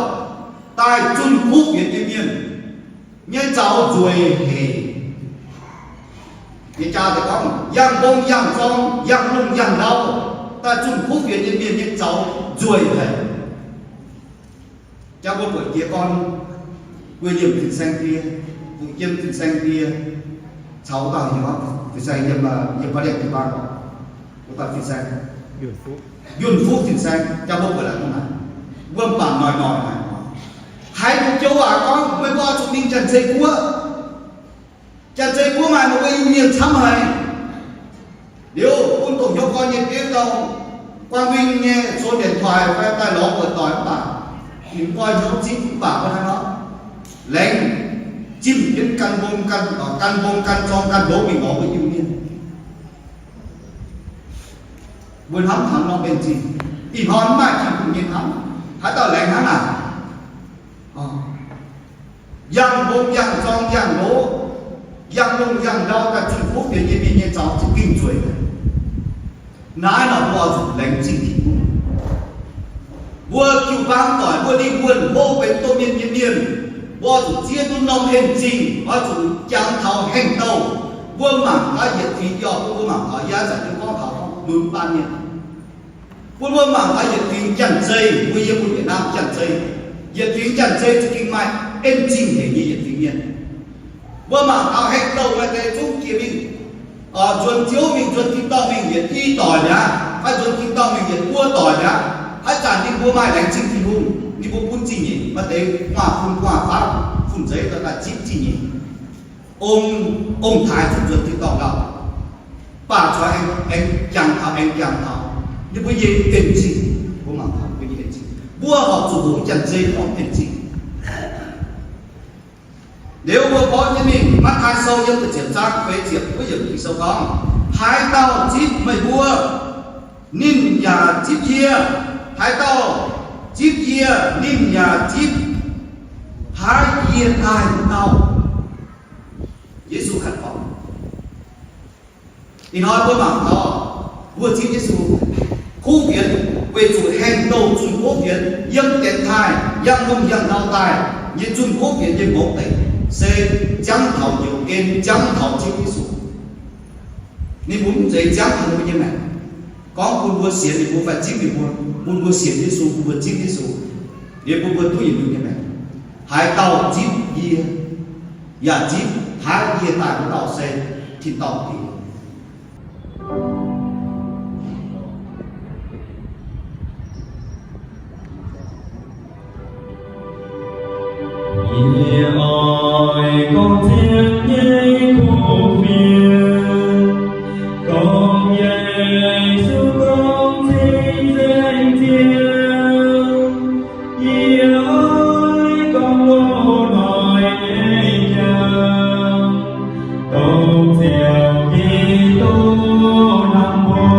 daaih zunh kuv fienx nyei mienh nyei zaux nzueic haic. Ninh jaa deix gorngv, yangh mbong yangh zorng, yangh lungh yangh ndau, daaih zunh kuv fienx nyei mienh nyei zaux nzueic haic. Jaa mbuo buatc jiez gorn, William fin-saeng die, Fuqv Jiem fin-saeng die, caux dauh heuc fin-saeng yiem, yiem Baav Liangh jiu-baang, wuov dauh fin-saeng, Yunh Fuqv fin-saeng, jaa mbuo buatc laengz duqv naaic, wuom-baanc noic noic naaic. Haiz lungh jouv waac gorngv meih mbuo oix zuqc mingh Janx-Zei Guoqv. Janx-Zei Guoqv maaih meih mbuo Iu-Mienh camv haic. Liuz bun dongh hnyouv gorn nyei bieiv dauh Quang Vinh nyei zoux điện thoại fai daaih lorz buoz-doic mv baac, ninh mv nqoi hnyouv zipv mv baac mbuo hnangv nor, laengz zimh jienv gan mbong gan, gan mbong gan zorng gan lov mingh lorz mbuo Iu-Mienh. Mbuo hnamv taux norm en-zingh, ih hnoi mv maaih Tin-Hungh nyei hnamv, haaix dauh laengz hnangv naaic? Yangh mbong yangh zorng yangh lov, yangh lungh yangh ndau daaih zunh kuv fienx nyei mienh nyei zaux za'gengh nzueic. Naaiv nor mbuo oix zuqc laengz zingh Tin-Hungh. Mbuo jiu-baang doic, mbuo lingh wuonh hlo benx domh mienh nyei mienh, mbuo zuqc zieqv duqv norm en zingh, oix zuqc jangx taux hengx douh. Mbuo mangc gaax yietc fingx, yie oix bun mbuo mangc taux, yie zanc jienv gorngv taux lunx baan mienh. Bun mbuo mangc gaax yietc fingx janx-zei, mbuo yiem mbuo Yietc Naamh janx-zei. Yietc fingx janx-zei za'gengh maaih en zingh hec nyei yietc fingx mienh. Mbuo mangc taux hengx douh maaih deix zungv jiex mingh, nzuonx Ziouv mingh, nzuonx tin-dorngh mingh yietc i doic mi'aqv, fai nzuonx tin-dorngh mingh yietc buo doic mi'aqv. Haaix zanc ninh mbuo maaih laengz zingh Tin-Hungh, ninh mbuo bun zingh nyeic, maaih deix gu'nguaaz-fun gu'nguaaz-faanv fun-nzeiv dorh daaih zipv zingh nyeic. Ong, ong-taaix zuqc nzuonx tin-dorngh lauh, baac corc aengx, aengx jangx taux, aengx jangx taux. Ninh mbuo nyei en zingh, mbuo mangc taux ninh mbuo nyei en zingh. Mbuo horpc zuqc hoqc janx-zei norm en zingh. Liuz mbuo borqv jienv mingh, Matv^taai Sou yiem da'ziepc zaang feix ziepc wuov yiemc Ging-Sou gorngv, haaix dauh zipv meih mbuo, ninh yaac zipv yie. Haaix dauh zipv yie, ninh yaac zipv haiv yie daaih wuov dauh. Yesu kaux gorngv. Ih hnoi mbuo mangc taux, mbuo zipv Yesu kuv fienx, weic zuqc hengx douh zunh kuv fienx yiem dienx taaih, yangh lungh yangh ndau daaih nyei zunh kuv fienx nyei mouz deic, se jangv taux njoux en, jangv taux zipv Yesu. Ninh mbuo mv zeiz jangv taux mbuo nyei maengc, gorngv bun mbuo sienx ninh mbuo fai zipv ninh mbuo, bun mbuo sienx Yesu, bun mbuo zipv Yesu, liuz bun mbuo duqv yietc liuz nyei maengc. Haaix dauh zipv yie, yaac zipv haiv yie daaih wuov dauh se tin-dorngh Diex. Yie oix gorngv Ziouv nyei kuv fienx, gorngv Yesu gorngv cing-nzengc Ziouv. Yie oix gorngv loz-hnoi nyei jauv, dongh Ziouv Giduc hnamv mbuo.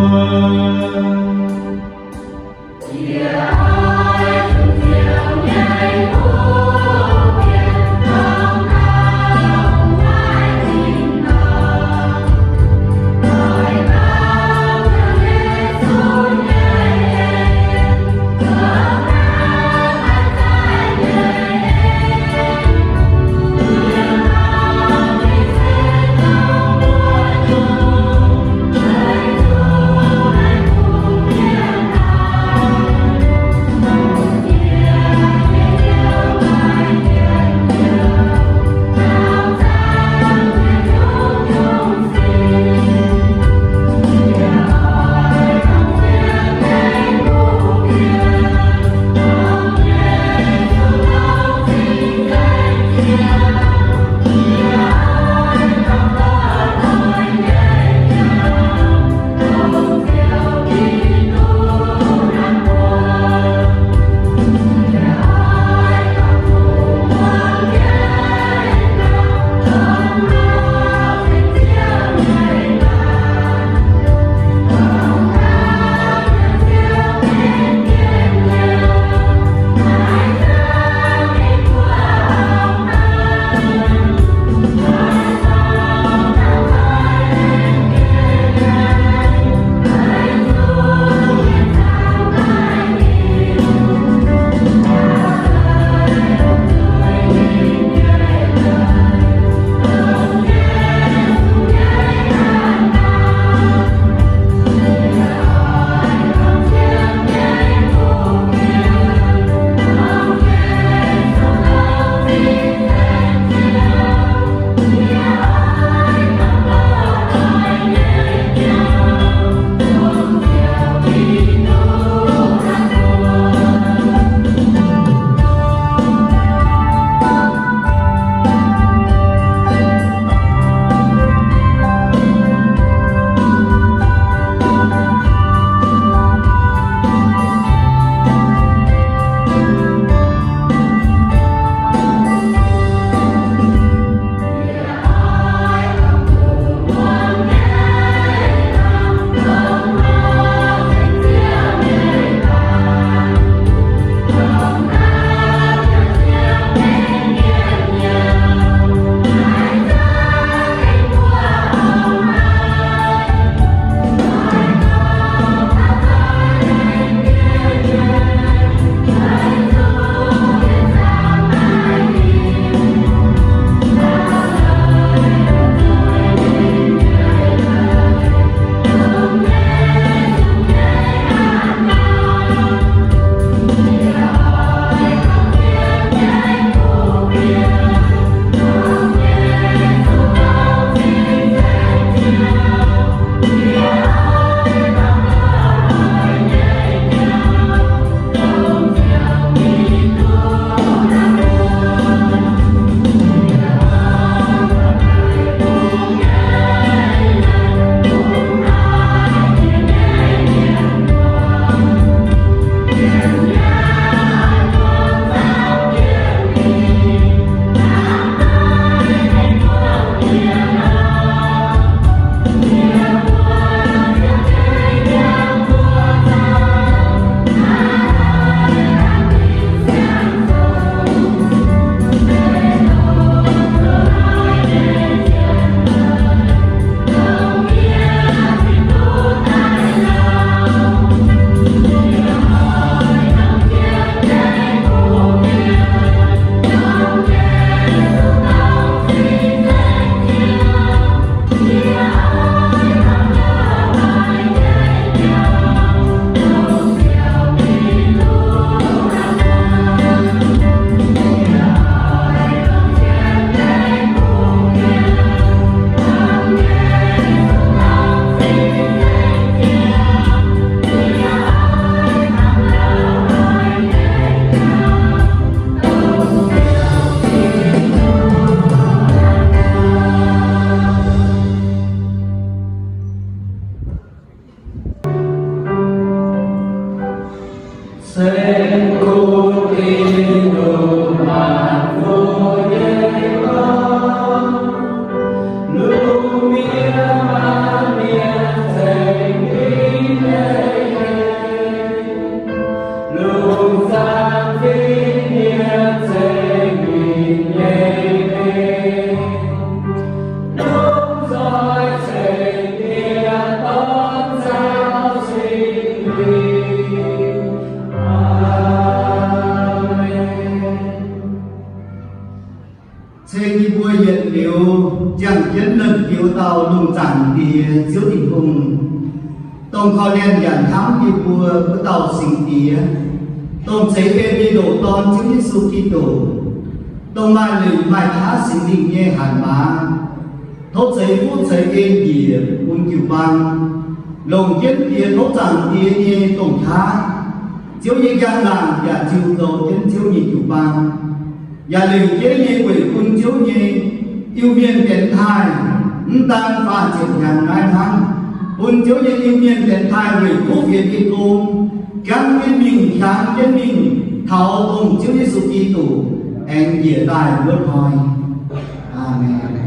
Ceng yie mbuo yietc liuz ziangh jienv lengc biux dauh lungh zaangc Diex Ziouv Tin-Hungh, dongh korv lienh yaac hnamv yie mbuo wuov dauh Singx Diex, dongh ceix en nyei ndoqc Dorn Ziouv Yesu Giduc, dongh maaih lingc maaih qaqv Singx Lingh nyei hatc maaz, tov ceix fuqv ceix en njiec bun jiu-baang, longc jienv Diex tov Zaangc Diex nyei domh qaqv, Ziouv nyei njang-laangc yaac ziux zoux jienv Ziouv nyei jiu-baang, yaac lengc jeiv nyei weic bun Ziouv nyei Iu-Mienh dienx taaih, mv daan faah ziepc hnyangx naaiv hnangv, bun Ziouv nyei Iu-Mienh dienx taaih weic kuv fienx nyei gong, jangv jienv mingh, hiaangx jienv mingh, taux dongh Ziouv Yesu Giduc aengx njiec daaih wuov hnoi. Aamen.